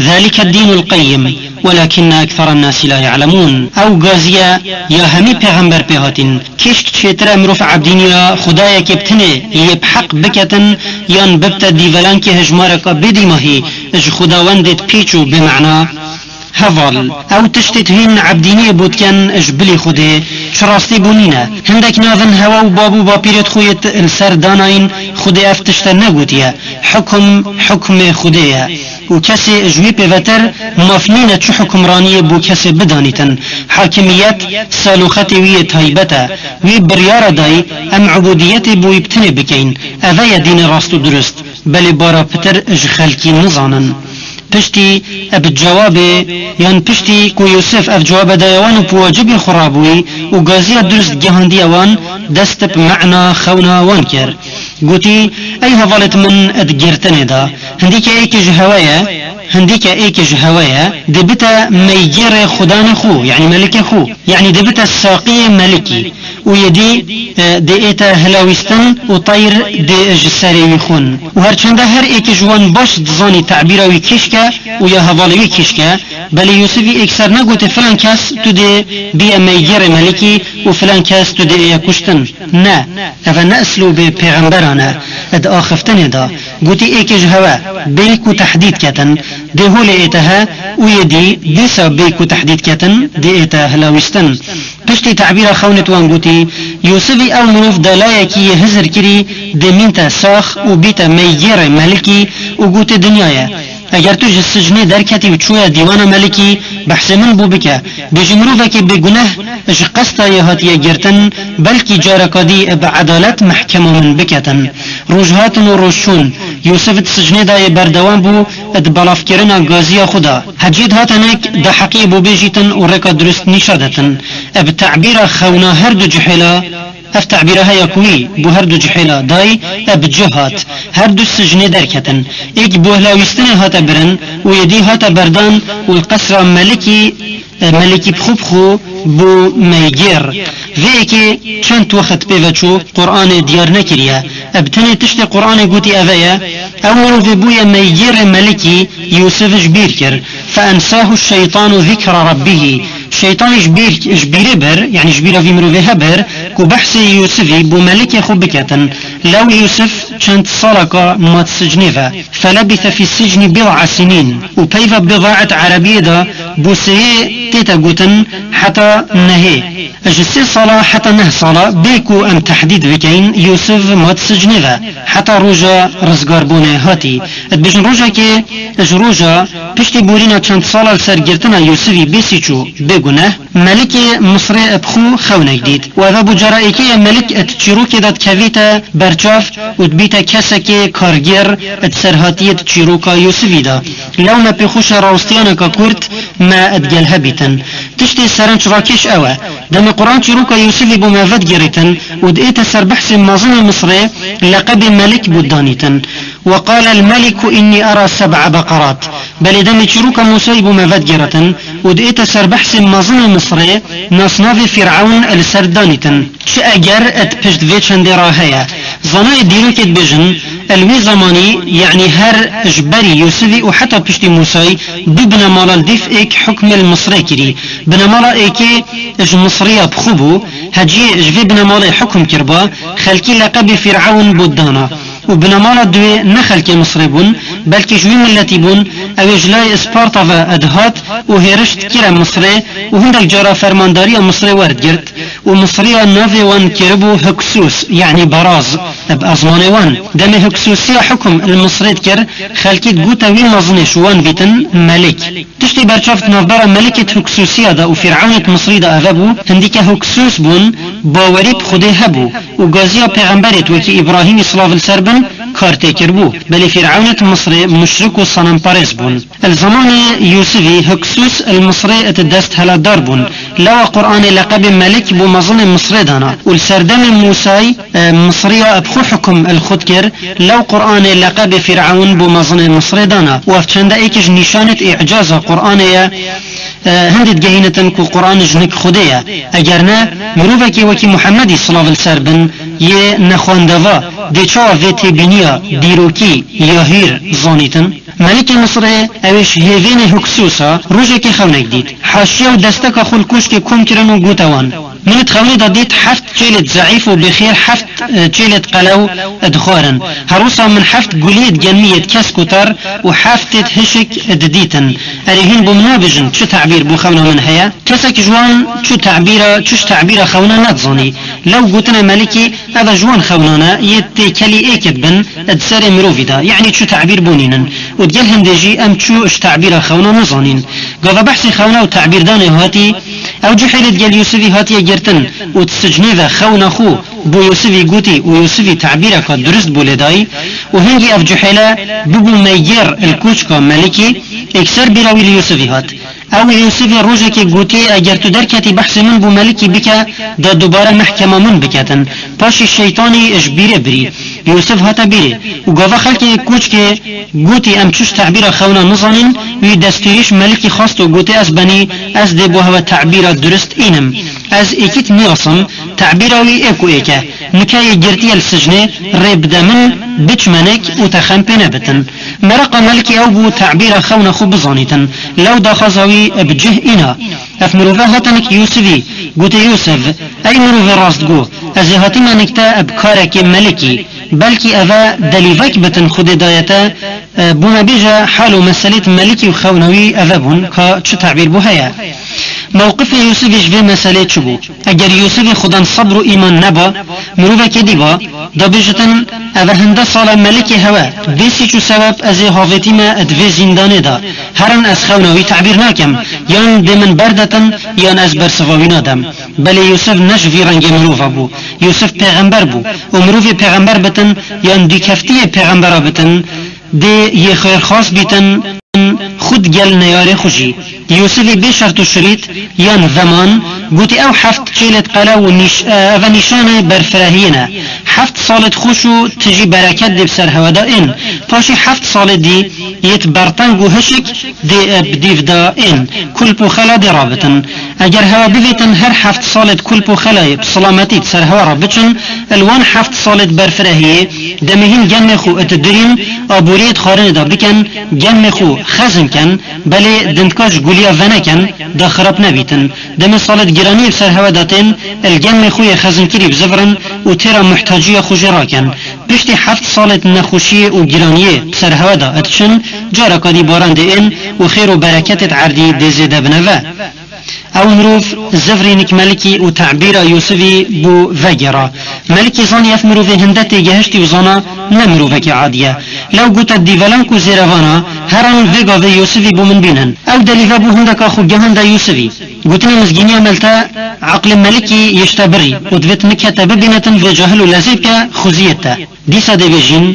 ذلك الدين القيم ولكن أكثر الناس لا يعلمون. Ew gaziye ya hemî pêxember pê hatin. Kêşk çêtir e mirov ebdîniya Xwedayekê bi tinê yê bi heq biketin yan bibte dîvelankê hejmareka bêdîmahî ji xwedawendêt pîç û bêmana. Heval, ew tiştêt hîn ebdîniyê bo dikin ji bilî Xwedê, çi rastî bo nîne. Hindek navin hewe û bab û bapîrêt xwe yêt li ser danayîn, Xwedê ev tişte negotiye. Hukm, hukmê Xwedê ye. Û kesê ji wî pêvetir maf nîne çi hukmraniyê bo kesê bidanîtin. Hakimiyet, saloxetê wî yê taybet e. Wî biryara dayî, em ubudiyetê bo wî bi tinê bikeyin. Eve ye dînê rast û durust. Belê bara pitir ji xelkî nizanin. Piştî ev cewabê, yan piştî ku Yûsif ev cewabe daye wan û bi wacibê xwe rabûyî û gaziya durust gihandiye wan, dest bi mana xewna wan kir. Gotî, ey hevalêt min di girtinê de, hindîke êkê ji hewe ye, hindîke êkê ji hewe ye, dê bite meygêrê xudanê xwe, yanî melikê xwe, yanî dê bite saqiyê melikî. Û yê dî, e, dê ête hilawîstin û teyr dê ji serê wî xwin. Û her çende her êkê ji wan baş dizanî tebîra wî kêşk e û ya hevalê wî kêşk e, belê Yûsifî êkser negotê filan kes tu dê bîye meygêrê melikî û filan kes tu dê êye kuştin. Ne, eve ne eslûbê pêxemberan e, di axiftinê de. Gotî êkê ji hewe, bêyî ku tehdîd ketin, dê holê ête he û yê dî dîsa bêyî ku tehdîd ketin, dê ête hilawîstin. Piştî tebîra xewnêt wan gotî, Yûsifî ew mirov da layekî yê hizir kirî, dê mînte sax û bîte meygêrê melikî û gotê dinya ye. Eger tu ji sicnê derketî û çûye dîwana melikî, behsê min bo bike. Bêjî mirovekê bêguneh ji qesta yê hatiye girtin, belkî careka dî bi edalet mehkema min biketin. Roj hatin û roj çûn, Yûsif di sicnê de yê berdewam bû di belavkirina gaziya xwe de. Hecî dihate nik da heqiyê bo bêjîtin û rêka durist nîşa detin. Bi tebîra xewna her du cihêla, ev tebîra heya ku wî bo her du cihêla dayî, bi cih hat. Her du sicnê derketin. Êk bo hilawîstinê hate birin û yê dî hate berdan û li qesra melikî Melikî bi xwe bi xwe bû meygêr. Vê yekê çend wext pê ve çû, Quranê diyar nekiriye. Bi tenê tiştê Quranê gotî eve ye, ew mirovê bûye meygêrê melikî, Yûsif ji bîr kir. Fe ensahu şeytanu zikra rabbihî. Şeytanî ji bîr, ji bîrê bir, yanî ji bîra vî mirovê hebir, ku behsê Yûsifî bo melikê xwe biketin. Lew Yûsif çend salaka mat sicnê ve. Felebise fî sicnî bid'a sinîn. Û peyva bid'a di erebiyê de bo sêyê tête gotin heta nehê. Ji sê sala heta neh sala bê ku em tehdîd bikeyin, Yûsif mat sicnê ve. Heta roja rizgarbûnê hatî. Dibêjin rojekê ji roja piştî borîna çend sala li ser girtina Yûsifî bê sî çû bê guneh. Melikê Misrê bi xwe xewnek dît û eve bû cara êkê ye melik di çîrokê de dikevîte berçav û dibîte kesekê kargêr di serhatiyê di çîroka Yûsifî de. Lew me pêxweş e rawestiyaneke kurt me digel hebîtin. Tiştê serenc rakêş ew e. Demê Quran çîroka Yûsifî bo me vedigêrîtin û diête ser behsê mezinê Misrê leqebê melik bo danîtin. وقال الملك إني أرى سبع بقرات. Belê demê çîroka Mûsayî bo me vedigêretin û diête ser behsê mezinê Misrê, nasnavê Fîrewn li ser danîtin. Çi eger di pişt vê çendê re heye? Zanayê dîrokê dibêjin, li wî zemanî, yanî her ji berî Yûsifî û heta piştî Mûsayî, du binemala li dîf êk hukmê li Misrê kirî. Binemala êkê ji Misriya bi xwe bû, heciyê ji vê binemalê hukum kiriba, xelkî leqebê Fîrewn bo dana. Û binemala duwê ne xelkê Misrê bûn, belkî ji wî miletî bûn, ew ê ji layê Isparta ve dihat û hêriş dikire Misrê û hindek cara fermandariya Misrê werdigirt û Misriya navê wan kiribû Hiksus, yanî baraz, bi ezmanê wan. Demê Hiksusiya hukum li Misrê dikir, xelkî digote wî mezinê ji wan vîtin melik. Tiştê berçav di navbera melikê di Hiksusiya de û Fîrewnê di Misrî de eve bû, hindîke Hiksus bûn, bawerî bi Xwedê hebû û gaziya pêxemberê di wekî Îbrahîmî silav li ser bin kar tê kiribû. Belê Fîrewnê di Misrê muşrik û senemperêz bûn. Li zemanê Yûsifî Hiksus li Misrê di dest helatdar bûn. Lewa Quranê leqebê melik bo mezinê Misrê dana û li serdemê Mûsay, e, Misriya bi xwe hukum li xwe dikir. Lew Quranê leqebê Fîrewn bo mezinê Misrê dana û ev çende êk ji nîşanêt îcaza Quranê ye, e, hindê digehînitin ku Quran ji nik Xwedê ye. Eger ne, mirovekê wekî Muhemmedî silav li ser bin yê nexwendeva dê çawa vê têbîniya dîrokî ya hîr zanîtin? Melikê Misrê ew ê ji hêvênê Hiksusa rojekê xewnek dît. Haşiya û desteka xwe li koşkê kom kirin û gote wan, Min di xewnê de dît heft çêlêt zeîf û bêxêr heft, e, çêlêt qelew, e, dixwarin. Her wisa min heft guliyêt genmiyêt kesk û tar û heftêt hişik, e, didîtin. Erê hîn bo min nabêjin çi tebîr bo xewna min heye? Kesek ji wan çi tebîra, çi ji tebîra xewna nedizanî. Lew gotine melikî, ev e ji wan xewnan e, yê têkelî êkê dibin, e, di serê mirovî de. Yanî çi tebîr bo nînin. Û digel hindê jî em çi ji tebîra xewna nizanîn. Gava behsê xewna û tebîrdanê hatî, Ew cihêlê digel Yûsifî hatiye girtin û di sicnê ve xewna xwe bo Yûsifî gotî û Yûsifî tebîreka durist bo lê dayî û hingî ev cihêle bibû meygêr li koçka melikî, êkser bîra wî li Yûsifî hat. Ew Yûsifê rojekê gotiye, Eger tu derketî behsê min bo melikî bike, da dubare mehkema min biketin. Paşî şeytanî ji bîrê birî. Yûsif hate bîrê û gava xelkê koçkê gotî, Em çi ji tebîra xewna nizanîn, wî destûrî ji melikî xwest û gotê, Ez benî, ez dê bo hewe tebîra durist înim. Ez êkît nîyasim, tebîra wî ê ku êk e. Nika yê girtiye li sicnê, rê bide min, biçime nik û te xem pê nebitin. Mereqa melikî ew bû tebîra xewna xwe bizanîtin. Lew daxwaza wî bi cih îna. Ev mirove hate nik Yûsifî, gotê, Yûsif, ey mirovê rastgo, ez ê hatime nik te bi karekê melikî. Belkî eve delîvek bitin Xwedê daye te, e, bo me bêje hal û meselêt melikî û xewna wî eve bûn, ka çi tebîr bû heye. Mewqifê Yûsifê ji vê meselê çi bû? Eger Yûsifê xudan sebr û îman neba, mirovekê dî ba, da bêjitin, Eve hinde sala melikê hewe, vê sîç û sebeb ez ê havêtîme di vê zîndanê de. Herin ez xewna wî tebîr nakem, yan dê min berdetin, yan ez bersiva wî nadem. Belê Yûsif ne ji vî rengê mirova bû. Yûsif pêxember bû û mirovê pêxember bitin yan dûkeftiyê pêxembera bitin, dê yê xêrxas bîtin, xwe digel neyarê xwe jî. Yûsifî bê şert û şirît yan zeman gotî, ew heft çêlêt qelew û nîş-, e, eve nîşanê berfirehiyê ne. Heft salêt xweş û tijî bereket dê bi ser hewe de ên. Paşî heft salê dî yêt berteng û hişik dê, e, bi dîv de ên. Kulp û xela dê rabitin. Eger hewe bivêtin her heft salêt kulp û xelayê bi silametî di ser hewe re biçin, li wan heft salêt berfirehiyê demê hîn gemê xwe it dirîn, aboriyê di xwarinê de bikin, gemê xwe xezin ken, belê dindka ji guliya veneken, da xirab nebîtin. Demê salêt giraniyê bi ser hewe de tên, li gemê xwe yê xezinkirî bizivirin û têra muhtaciya xwe jê rakin. Piştî heft salêt nexweşiyê û giraniyê bi ser hewe de diçin, careka dî baran dê ên û xêr û bereketê di erdî dê zêde bine ve. Ew mirov zivrînik melikî û tebîra Yûsivî bû vegera. Melikî zanî ev mirovê hinde têgehiştî û zana ne mirovekî adî ye. Lew gote dîvelank û zêrevana, herin vê gavê Yûsivî bo min bînin. Ew delî vebû hindeka xwe gehanda Yûsivî. Gotinê mizgîniya me li te, eqlê melikî yê ji te birî û divêt nike te bibînetin vê cahil û lezê bike xweziyê te. Dîsa dê bêjîn,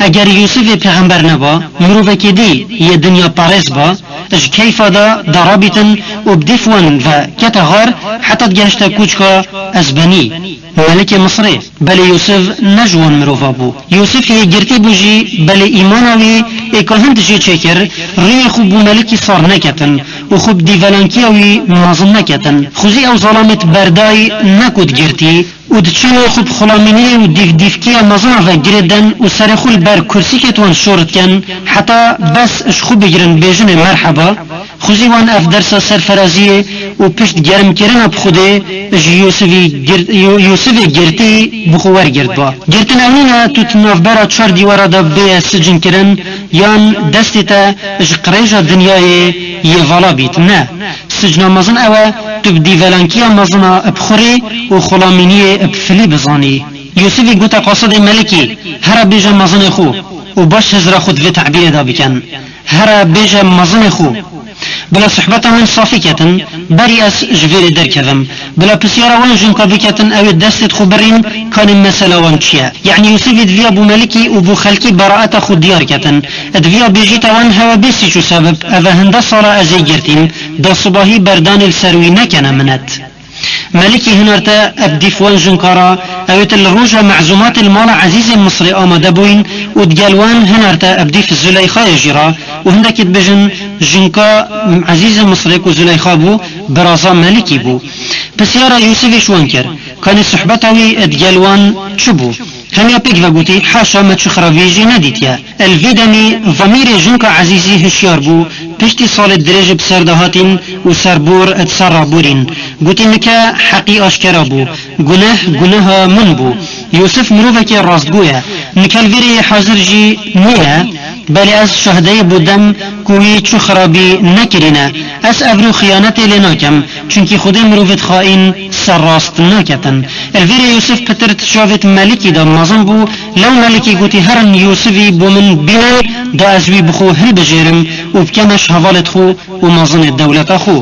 eger Yûsivê pêxember neba, mirovekî dî yê dinya parêz ba, ji keyfa de da rabîtin û bi dîf wan ve kete xar heta digehişte kûçka Ezbenî. Melikê Misirê, belê Yûsiv ne ji wan mirova bû. Yûsiv yê girtî bû jî, belê îmana wî ê ka hind jê çêkir, rûyê xwe bo melikî sar neketin û xwe bi dîvelankiya wî mezin neketin. Xwezî ew zalamêt berdayî ne ku digirtî û diçin xwe bi xulamîniyê û dîvdîvkiya mezina ve girê den û serê xwe li ber kursîkêt wan şor dikin, heta bes ji xwe bigirin bêjinê merheba. Xwezî wan ev dersa serferaziyê û pişt germkirina bi Xwedê ji Yûsivî gir-, Yû-, Yûsivê girtî bi xwe wergirt ba. Girtin ew nîne tu di navbera çar dîwara de bêye sicin kirin yan destê te ji qirêja dinyayê yê vala bît. Ne. Sicna mezin ew e, tu bi dîvelankiya mezina bi xwe rê û xulamîniyê bi filî bizanî. Yûsivî gote qasidê melikî, here bêje mezinê xwe û baş hizra xwe di vê tebîrê de bikin. Here bêje mezinê xwe. Bila sohbeta wan safî ketin, berî ez ji vêrê derkevim. Bila pisyara wan jinka biketin, ew ê destê xwe birîn, kanê mesela wan çi ye? Yanî Yûsivî diviya bo melikî û bo xelkî beraeta xwe diyar ketin. Diviya bêjîta wan hewe bê sîç û sebib, eve hinde sala ez ê girtîn, da sibahî berdanê li ser wî nekene minet. Melikî hinarte ev dîf wan jinkara, ew ê li roja mezûmatê li mala Ezîzê Misrê amade bûyîn û digel wan hinarte ev dîf Zuleyxayê jî ra û hindekî dibêjin jinka Ezîzê Misrê ku Zuleyxa bû, biraza Melikî bû. Pisyara Yûsivî ji wan kir, kanê sohbeta wî digel wan çi bû? Hemiya pêk vegotî, haşa me çi xiravî jê nedîtiye. Li vî demî, vemîrê jinka Ezîzî hişyar bû, piştî salê dirêj bi ser de hatîn û serbor di ser re borîn. Gotî, nike heqî aşkera bû. Guneh, guneha min bû. Yûsif mirovekî rastgo ye. Nike li vê rêyê hazir jî nîne, belê ez şahdeyê bo dem ku wî çi xirabî nekirîne. Ez evro xiyanetê lê nakem, çunkî Xwedê mirovêt xaîn ser rast naketin. Li vê rê Yûsif pitir di çavêt melikî de mezin bû, Lew melikî gotî, herin Yûsivî bo min bînin, da ez wî bi xwe hilbijêrim û bikeme ji hevalêt xwe û mezinê dewleta xwe.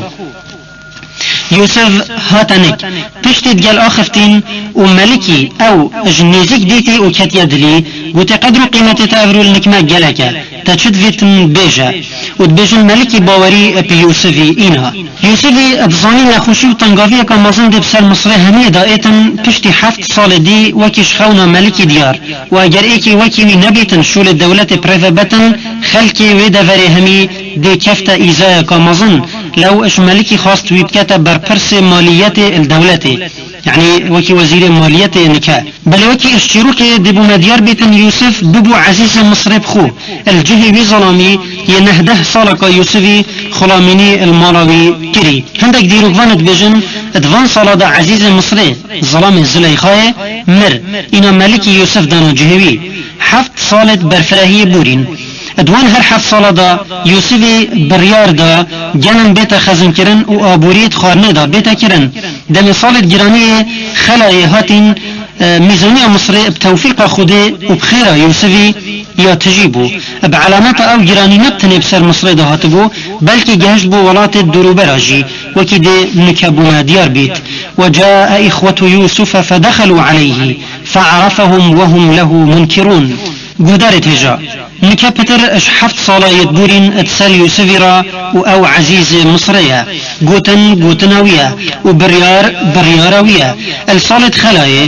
Yûsiv hate nik. Piştî digel axiftîn û melikî ew ji nêzîk dîtî û ketiye dilî, gotê, qedr û qîmetê te evro li nik me gelek e. Te çi divêtin bêje. Û dibêjin melikî bawerî bi Yûsivî îna. Yûsivî dizanî nexweşî û tengaviyeka mezin dê bi ser Misirê hemiyê de êtin, piştî heft salê dî wekî ji xewna melikî diyar û eger êkî wekî wî nebîtin şûlê dewletê bi rê ve betin, xelkê wê deverê hemî dê kefte îzayeka mezin. Lew ji melikî xwest wî bikete berpirsê maliyetê li dewletê, yanî wekî wezîrê maliyetê nike. Belê wekî ji çîrokê dê bo me diyar bêtin Yûsif bibû Ezîzê Misirê bi xwe. Li cihê wî zelamî yê neh deh saleka Yûsivî xulamînî li mala wî kirî. Hindek dîrokvan dibêjin, di van sala de Ezîzê Misirê, zelamê Zuleyxayê, mir. Îna melikî Yûsif dana cihê wî. Heft salê di berfirehiyê borîn. Di wan her heft sala de Yûsivî biryar da genim bête xezinkirin û aboriyê di xwarinê de bête kirin. Demê salê di giraniyê xelayê hatîn, e, mîzaniya Misirê bi tewfîqa Xwedê û bi xêra Yûsivî ya tijî bû. Bi elameta ew giranî ne bi tenê bi ser Misirê de hatibû, belkî gehişt bo welatê dûrûbera jî. Wekî dê nike bûne diyar bît. وجاء إخوة يوسف فدخلوا عليه فعرفهم وهم له منكرون. Guhdarê têja. Nike pitir ji heft sala yê dibûrîn di ser Yûsivî re û ew ezîzê Misrê ye. Gotin, gotina wî ye û biryar, biryara wî ye. Li salê di xelayê,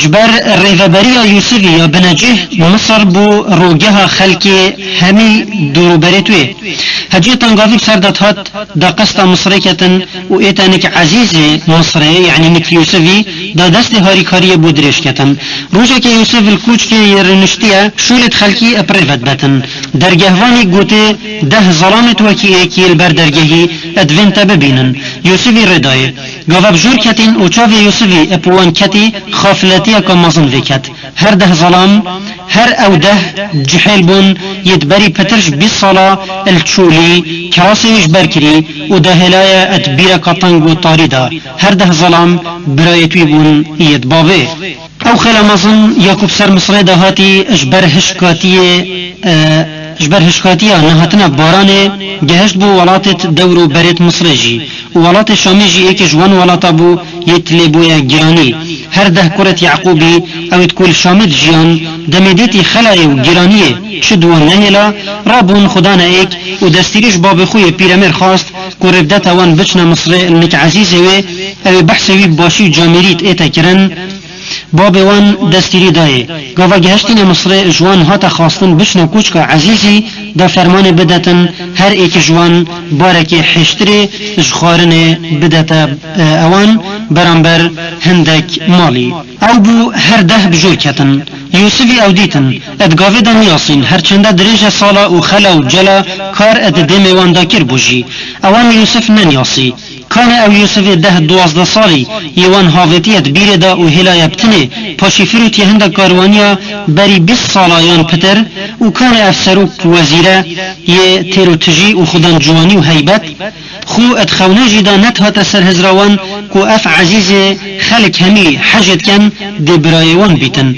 ji ber rêveberiya Yûsivî ya binecih, Misir bû rogeha xelkê hemî dorûberê wê. Heciyê tengavî bi ser de dihat, da qesta Misirê ketin û ête nik ezîzê Misirê, yanî nik Yûsivî, da destê harîkariyê bo dirêj ketin. Rojekê Yûsiv li kûçkê yê rûniştiye, şûlê di xelkî bi rê ve dibetin. Dergehvanî gotê, deh zelamê di wekî êkî li ber dergehî divên te bibînin. Yûsivî rê dayê. Gava bi jor ketîn û çavê Yûsivî bi wan ketî, xafletiyeke mezin vê ket. Her deh zelam, her ew deh cihêl bûn, yê di berî pitir ji bîst sala li çolî, kirasê wî ji ber kirî û dahêlaye di bîreka teng û tarî de. Her deh zelam birayêt wî bûn yê di bavê. Ew xêla mezin ya ku bi ser Misirê de hatî ji ber hişkatiyê, e, ji ber hişkatiya nehatina baranê gehişt bo welatêt dewr û berêt Misirê jî. Û welatê Şamê jî êkê ji wan welata bû yê tilê bûye giranî. Her deh kurêt Yaqûbî, ewêt ku li Şamê dijiyan, demê dîtî xelayê û giraniyê çi di wan nehêla, rabûn xwe dane êk û destîrî ji babê xwe yê pîremêr xwast ku rêvdeta wan biçine Misirê nik ezîzê wê, ew ê behsê wî bi başî û camêrî ête kirin. Babê wan destîrî dayê. Gava gehiştîne Misirê ji wan hate xwastin biçine kûçka ezîzî, da fermanê bidetin her êkî ji wan barekê hêştirê ji xwarinê bidete, e, ewan beramber hindek malî. Ew bû her deh bi jor ketin. Yûsivî ew dîtin, di gavê de niyasîn, her çende dirêje sala û xela û cela kar di dêmê wan de kiribû jî. Ewan Yûsif neniyasî. Kanê ew Yûsifê deh duwazdeh salî yê wan havêtiye di bîrê de û hêlaye bi tinê, paşî firûtiye hindek karwaniya berî bîst sala yan pitir û kanê ev serok wezîre yê têr û tijî û xudan ciwanî û heybet, xwe di xewnê jî de nedihate ser hizra wan ku ev ezîzê xelk hemî hejê dikin dê birayê wan bîtin.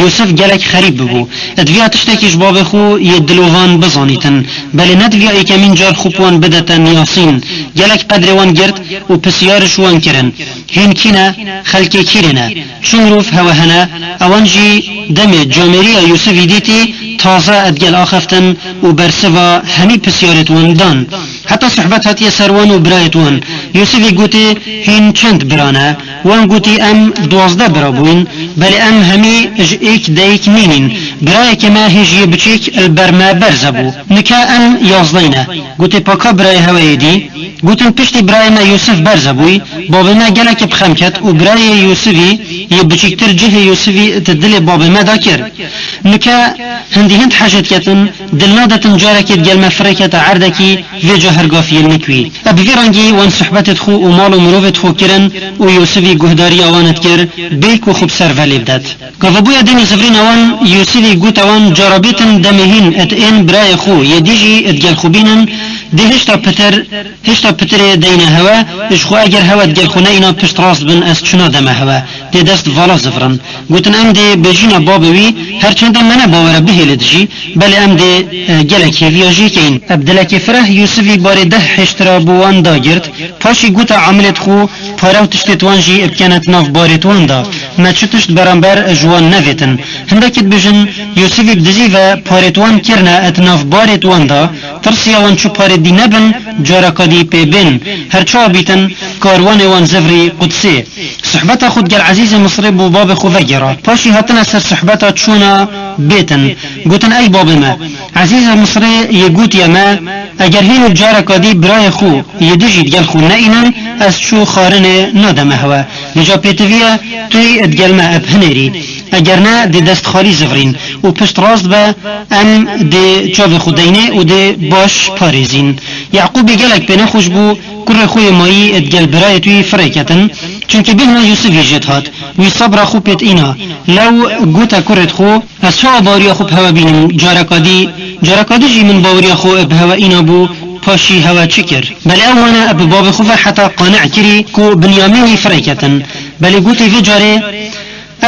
Yûsif gelek xerîb bibû. Diviya tiştekî ji babê xwe yê dilovan bizanîtin. Belê nediviya êkemîn car xwe bi wan bidete niyasîn. Gelek qedrê wan girt û pisyar ji wan kirin. Hîn kî ne? Xelkê kîrê ne? Çi mirov hewe hene? Ewan jî demê camêriya Yûsifî dîtî taze digel axiftin û bersiva hemî pisyarêt wan dan. Heta sohbet hatiye ser wan û birayêt wan. Yûsifî gotê, hîn çend bira ne? Wan gotî, em duwazdeh bira bûyn, belê em hemî ji êk dayik nînîn. Birayekê me hê ji yê biçîk li ber me berze bû. Nika em yazdeh ne. Gotê, paka birayê hewe yê dî? Gotin, piştî birayê me Yûsif berze bûy, babê me gelekî bi xem ket û birayê Yûsifî yê biçîktir cihê Yûsifî di dilê babê me de kir. Nika hindî hind hejê diketin, dil nadetin carekê digel me firêkete erdekî, vê ca her gafiyê nik wî. E bi vî rengî wan sohbetêt xwe û mal û mirovêt xwe kirin û Yûsifî guhdariya wan dikir, bêyî ku xwe bi ser ve lê bidet. Gava bûye demê zivrîna wan, Yûsifî gote wan, cara bêtin demê hîn êt ên birayê xwe yê dî jî digel xwe bînin, dê hêşta pitir, hêşta pitirê deyne hewe, ji xwe eger hewe digel xwe neîna pişt rast bin ez çûna deme hewe, dê dest vala zivrin. Gotin, em dê bêjîna babê wî, her çende me ne bawer e bihêlê dijî, belê em dê, e, gelek hêviya jê keyin. Bi dilekê fireh Yûsifî barê deh hêştira bo wan dagirt, paşî gote amilêt xwe, pare û tiştêt wan jî bikene di nav barêt wan de. Me çi tişt beramber ji wan nevêtin. Hindekî dibêjin, Yûsifî bi dizî ve parêt wan kirine di nav barêt wan de, tirsiya wan çi parêt dî nebin, careka dî pê bên. Her çawa bîtin, karwanê wan zivrî Qudsê. Sohbeta xwe digel Ezîzê Misrê bo babê xwe vegera. Paşî hatine ser sohbeta çûna bêtin. Gotin, ey babê me, Ezîzê Misrê yê gotiye me, eger hîn careka dî birayê xwe yê dijî digel xwe neînin, ez çû xwarinê nademe hewe. Lê ca pêtiviye tu yî digel me eb hinêrî. Eger ne, dê dest xalî zivrîn û pişt rast be, em dê çavê xwe deynê û dê baş parêzîn. Yaqûbî gelek pê nexweş bû, kurê xwe yê mayî digel birayêt wî firê ketin, çimkî bêhna Yûsifî jê dihat. Wî sebra xwe pêt îna. Lew gote kurêt xwe, ez çawa baweriya xwe bi hewe bînim, careka dî, careka dî jî min baweriya xwe bi hewe îna bû, paşî hewe çi kir? Belê ew wana bi babê xwe ve heta qane kirî ku Binyamînî firê ketin. Belê gotê vê carê,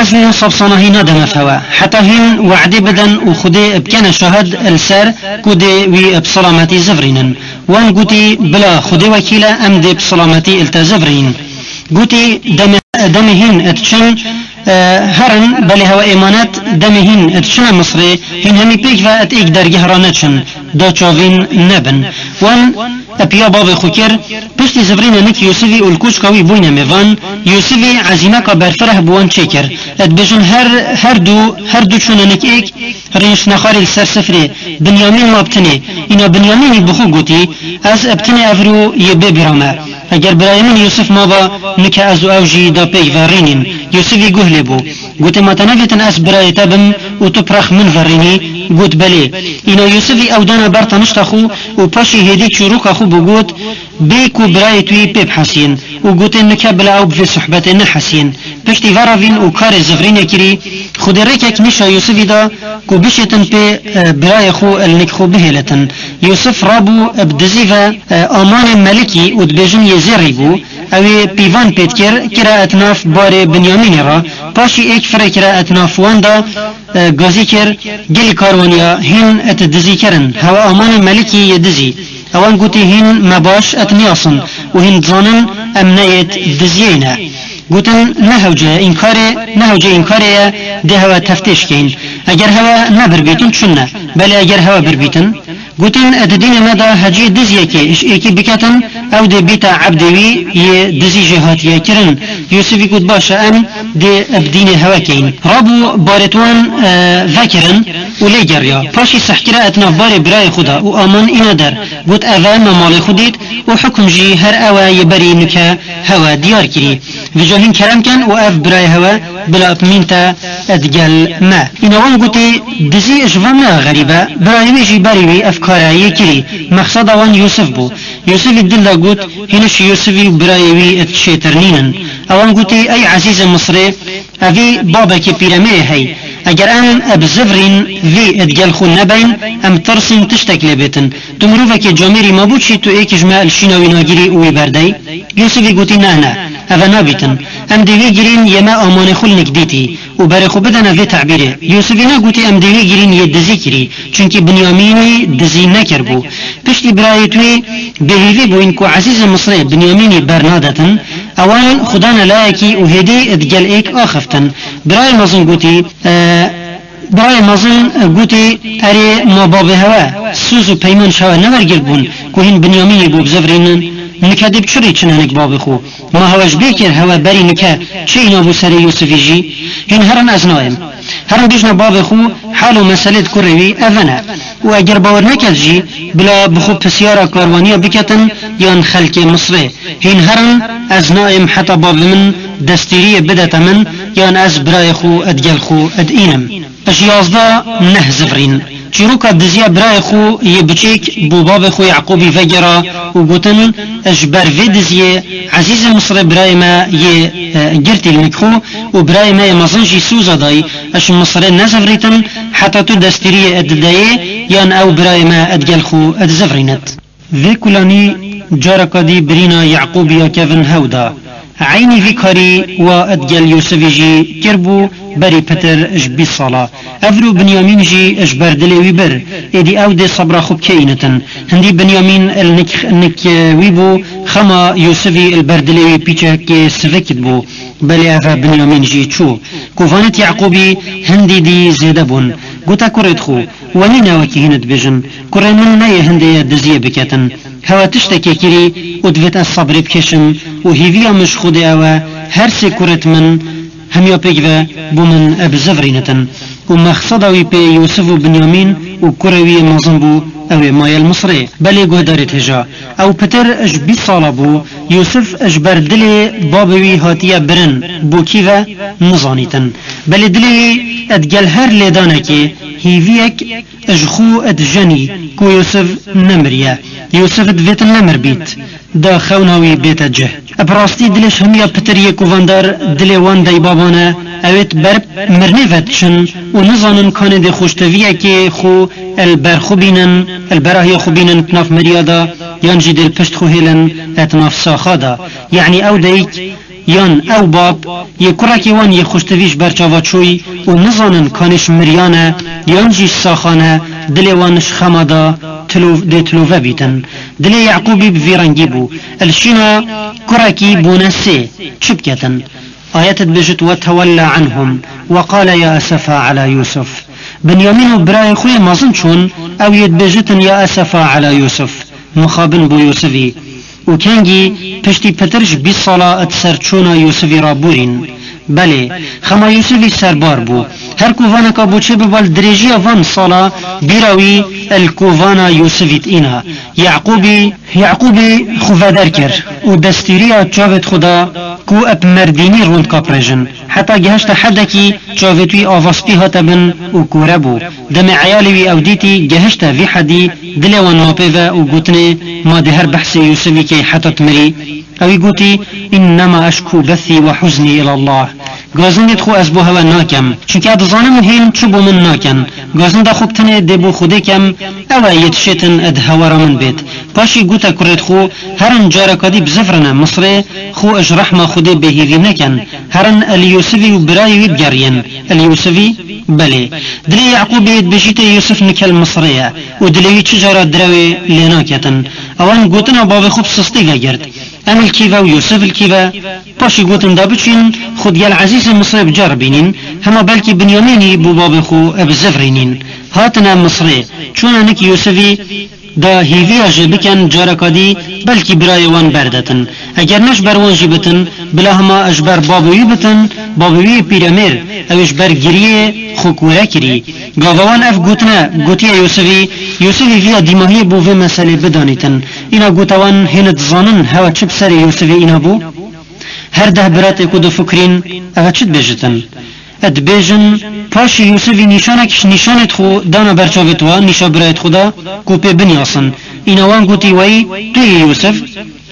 ez niha sebsanahî nademe hewe. Heta hîn we'dê bidin û Xwedê bikene şahid li ser ku dê wî bi selametî zivrînin. Wan gotî, bila Xwedê wekîl e, em dê bi silametî li te zivirîn. Gotî, demê, demê hîn diçin, e, herin, belê hewe êmanet, demê hîn diçine Misrê, hîn hemî pêk ve êk dergeh re neçin, da çavîn nebin. Wan piya bavê xwe kir, piştî zivirînenik Yûsifî û li koçka wî bûyne mêvan, Yûsifî ezîmeka berfireh bi wan çêkir. Dibêjin her, her du, her du çûnenik êk, rîn şine xwarê li ser sifrê, Binyamîn ma bi tinê. Îna Binyamînî bi xwe gotî, ez bi tinê evro yê bê bira me. Eger birayê min Yûsif maba, nike ez û ew jî da pêk ve rînîn. Yûsifî guh lê bû. Gotê, ma te nevêtin ez birayê te bim û tu bi rex min ve rînî? Got, belê. Îna Yûsifî ew dana ber tenişta xwe û paşî hêdî çîroka xwe bû got, bê ku birayê tu yî pê bihesiyên. Û gotê, nike bila ew bi vê sohbetê nehesiyên. Piştî ve revîn û karê zivirînê kirî, Xwedê rêkek nîşa Yûsifî da ku bişêtin pê, e, birayê xwe li nik xwe bihêlitin. Yûsif rabû, e, bi dizî ve, e, amanê melikî û dibêjin yê zêrî bû. Ew ê pîvan pê dikir, kire etnaf barê Binyamînê re. Paşî êk firê kire etnaf wan da, e, gazî kir, gelî karwaniya hîn et dizî kirin. Hewe amanê melikî yê dizî. Ewan gotî, hîn me baş et niyasin û hîn dizanin em neyêt diziyê ne. Gotin, ne hewce ye, înkarê, ne hewce înkarê ye, dê hewe teftêş keyin. Eger hewe nebirbîtin, çûn ne. Belê eger hewe birbîtin, gotin, di dînê me de hecî diziyekê ji êkî biketin, ew dê bîte ebdê wî yê dizî jê hatiye kirin. Yûsifî got, baş e, em dê bi dînê hewe keyin. Rabû barêt wan, e, vekirin û lê geriya. Paşî seh kire et nav barê birayê xwe de û aman îna der. Got, ev e me malê xwe dît û hukum jî her ew e yê berî nike hewe diyar kirî. Vêca hîn kerem ken û ev birayê hewe bila bi mîn te digel me. Îna wan gotî, dizî ji van ne xerîb e, birayê wî jî berî wî ev kare yê kirî. Mexseda wan Yûsif bû. Yûsifî dil de got, hîn ji Yûsifî û birayê wî çêtir nînin. Ewan gotî, ey ezîzê Misrê, evî babekê pîremê ye hey. Eger em bi zivirîn vî digel xwe nebeyn, em tirsîn tiştek lê bêtin. Tu mirovekê camêrî ma bû çî tu êk ji me li şîna wî nagirî û wî berdey? Yûsifî gotî, ne, ne, eve nabîtin. Em dê wî girîn yê me amanê xwe li nik dîtî û berê xwe bidene vê tebîrê. Yûsifî ne gotî em dê wî girîn yê dizî kirî, çunkî Binyamînî dizî nekiribû. Piştî birayêt wî bêhîvî bûyn ku ezîzê Misrê Binyamînî bernadetin, ewan xwe dane layekî û hêdî digel êk axiftin. Birayê mezin gotî, e, Birayê mezin gotî, erê, ma babê hewe, soz û peyman ji hewe newergirt bûn ku hîn Binyamînî bo bizivirînin, nike dê bi çi rê çin hinik babê xwe? Ma hewe ji bê kir hewe berî nike çêyî nabû serê Yûsifî jî? Hîn herin ez nayêm. Herin bêjne babê xwe hal û meselê di kurê wî eve ne. Û eger bawer neket jî, bila bi xwe pisyara karwaniya biketin yan xelkê Misrê. Hîn herin ez nayêm heta babê min destûriyê bidete min yan ez birayê xwe digel xwe dînim. Ji yazdeh neh zivirîn. Çîroka diziya birayê xwe yê biçûk bo babê xwe Yaqûbî vegera û gotin, ji ber vê diziyê ezîzê Misrê birayê me yê, e, girtî li nik xwe û birayê me yê mezin jî soza dayî, ji Misrê nezivirîtin heta tu destûriyê dideyê yan ew birayê me digel xwe dizivirînit. Vê kulanî careka dî birîna Yaqûbî ya kevin hew da. Eynî vî karî wa digel Yûsifî jî kiribû berî pitir ji bîst sala. Evro Binyamîn jî ji ber dilê wî bir. Êdî ew dê sebra xwe bikeyînitin. Hindî Binyamîn li nik, nik wî bû, xema Yûsifî li ber dilê wî pîçekê sivik dibû. Belê ev e Binyamîn jî çû. Kovanêt Yaqûbî hindî dî zêde bûn. Gote kurêt xwe, we nîne wekî hîn dibêjin, kurê min neyê hindê ye diziyê biketin. Hewe tiştekê kirî û divêt ez sebrê bikêşim û hêviya min ji Xwedê ew e, her sê kurêt min hemiya pêk ve bo min bizivirînitin. Û mexseda wî pê Yûsif û Binyamîn û kurê wî yê mezin bû, ew ê maye li Misirê. Belê guhdarêt hêja. Ew pitir ji bîst sala bû, Yûsif ji ber dilê babê wî hatiye birin, bo kî ve nizanîtin. Belê dilê wî digel her lêdanekê hêviyek ji xwe dijenî ku Yûsif nemiriye. Yûsif divêt nemir bît, da xewna wî bête cih. Bi rastî dilê ji hemiya pitir yê kovandar dilê wan daybaban e, ewêt ber mirinê ve diçin û nizanin kanê dê xweşteviyekê xwe li ber xwe bînin, li berahiya xwe bînin di nav miriya de, yan jî dê li pişt xwe hêlin di nav saxa de. Yanî ew dayik yan ew bab yê kurekê wan yê xweştevî ji ber çava çûyî û nizanin kanê ji miriyan e yan jî ji saxan e, dilê wan ji xema de tilov-, dê tilove bîtin. Dilê Yaqûbî bi vî rengî bû. Li şîna kurekî bûne sê. Çi biketin? Ayet dibêjit, "Ve tewella anhum ve qale ya esefa ala Yusuf." Binyamîn û birayê xwe yê mezin çûn, ew yê dibêjitin, "Ya esefa ala Yusuf." Mixabin bo Yusifî. Û kengî piştî pitir ji bîst sala di ser çûna Yusifî re borîn. Belê, xema Yusifî serbar bû. Her ku vaneka bo çê biba li dirêjiya van sala, bîra wî li kovana Yusifî diîna. Yaqûbî, Yaqûbî xwe veder kir û destûriya çavêt xwe da ku eb merdînî rond kaprêjin. Heta gehişte hedekî çavêt wî avaspî hate bin û kore bû. Demê eyalê wî ew dîtî, gehişte vî hedî, dilê wan ma pê ve û gotinê, "Ma dê her behsê Yusifî key heta tu mirî." Ewî gotî, "Înnema eşkû bethî ve huznî îlallah." Gazindê xwe ez bo hewe nakem, çunke dizanim hîn çi bo min naken. Gazinda xwe bi tenê dê bo Xwedê kem, ew e yê dişêtin di hewara min bêt. Paşî gote kurê xwe, "Herin careka dî bizifrine Misirê, xwe ji rehma Xwedê bêhîvî nekin. Herin li Yûsivî û birayê wî bigeriyên." Li Yûsivî? Belê. Dilê Yaqûbê dibêjîtê Yûsif nike li Misirê ye û dilê wî çi cara direwê lê naketin. Ewan gotina bavê xwe bi sistî vegirt. Em li kî ve û Yûsif li kî ve? Paşî gotin da biçîn, xwe digel ezîzê Misirê bi car bînîn, hema belkî Binyamînî bo bavê xwe bizivrînîn. Hatine Misirê, çûne nik Yûsivî da hîviya jê bikin, careka dî belkî birayê wan berdetin. Eger ne ji ber wan jî bitin, bila hema ji ber bavê wî bitin, bavê wî yê pîremêr, ew ê ji ber giriyê xwe kûre kirî. Gava wan ev gotine gotiye Yûsivî, Yûsivî viya dîmahiyê bo vê meselê bidanîtin. Îna gote wan, hêne dizanin hewe çi bi serê Yûsivê îna bû? Her deh bira tê ku difikirîn, eve çi dibêjitin? E dibêjin, paşî Yûsivî nîşanek ji nîşanêt xwe dana ber çavêt wa, nîşa birayêt xwe da, ku pê binyasin. Îna wan gotî, "Weyî, tu yî Yûsif?"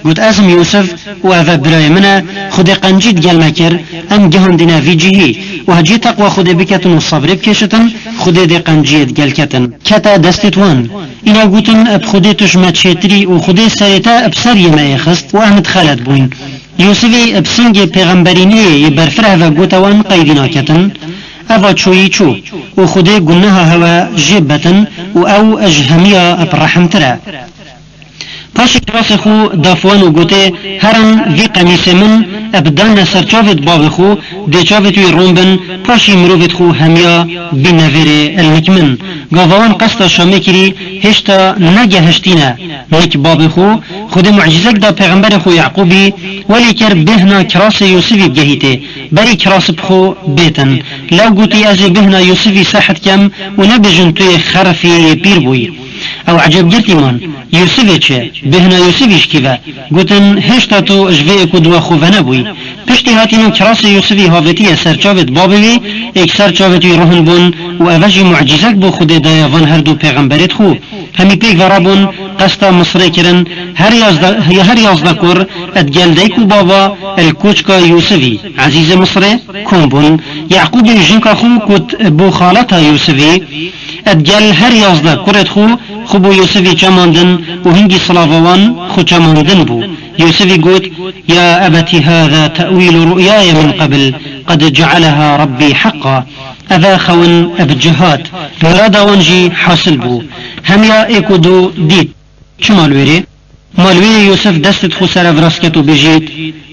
Got, "Ez im Yûsif û eve birayê min e, Xwedê qencî digel me kir, em gihandîne vî cihî. Û hecî teqwa Xwedê biketin û sebrê bikêşitin, Xwedê dê qenciyê digel ketin." Kete destêt wan. Îna gotin, "Bi Xwedê tu ji me çêtirî û Xwedê serê te bi seriyê me yê xist û em dixelet bûyn." Yûsivî bi singê pêxemberîniyê yê berfireh ve gote wan qeydî naketin. Eva çûyî çû û Xwedê guneha hewe jê betin û ew ji hemiya bi rehimtir e. Paşî kirasê xwe daf wan û gotê, "Herin vî qemîsê min bi dayne ser çavêt bavê xwe, dê çavêt wî ron bin, paşî mirovêt xwe hemiya bîne vêrê nik min." Gava wan qesta Şamê kirî, hêşta negehiştîne nik bavê xwe, Xwedê mucîzek da pêxemberê xwe Yaqûbî, welê kir bêhna kirasê Yûsivî bigehîtê, berî kirasê bi xwe bêtin. Lew gotî, "Ez ê bêhna Yûsivî sehet kem û nebêjin tu yê xerifî yê pîr bûyî." Ew ecêbgirtî man. Yûsivê çi? Bêhna Yûsivî ji kî ve? Gotin, "Hêşta tu ji vê êk û duwa xwe venebûyî." Piştî hatîna kirasê Yûsivî havêtiye ser çavêt bavê wî, êk ser çavêt wî rohin bûn û eve jî mucîzek bo Xwedê daye van her du pêxemberêt xwe. Hemî pêk ve rabûn, qesta Misirê kirin, her yazdeh, her yazdeh kur, digel dayik û bava, li koçka Yûsivî, ezîzê Misirê, kom bûn. Yaqûbê jinka xwe got bo xaleta Yûsivî, digel her yazdeh kurêt xwe, xwe bo Yûsivî çemandin û hingî silava wan xwe çemandin bû. Yûsivî got, "Ya ebetî, hâzâ te'wîlu ru'yâye min qebl, qed ce'elehâ Rabbî heqqa." Eve xewin bi cih hat, mirada wan jî hasil bû. Hemiya êk û du dît. Çima li wêrê? Ma li wêrê Yûsif destêt xwe ser ev rast ket û bêjît,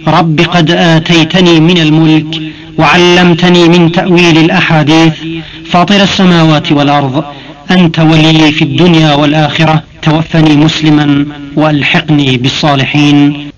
"Rabbî qed âteytenî minel mulk ve allemtenî min te'wîlil ehadîth, fatires semawati vel ard, ente welîyî fid dunya vel ahire, tewaffenî muslimen ve elhiqnî bis salihîn."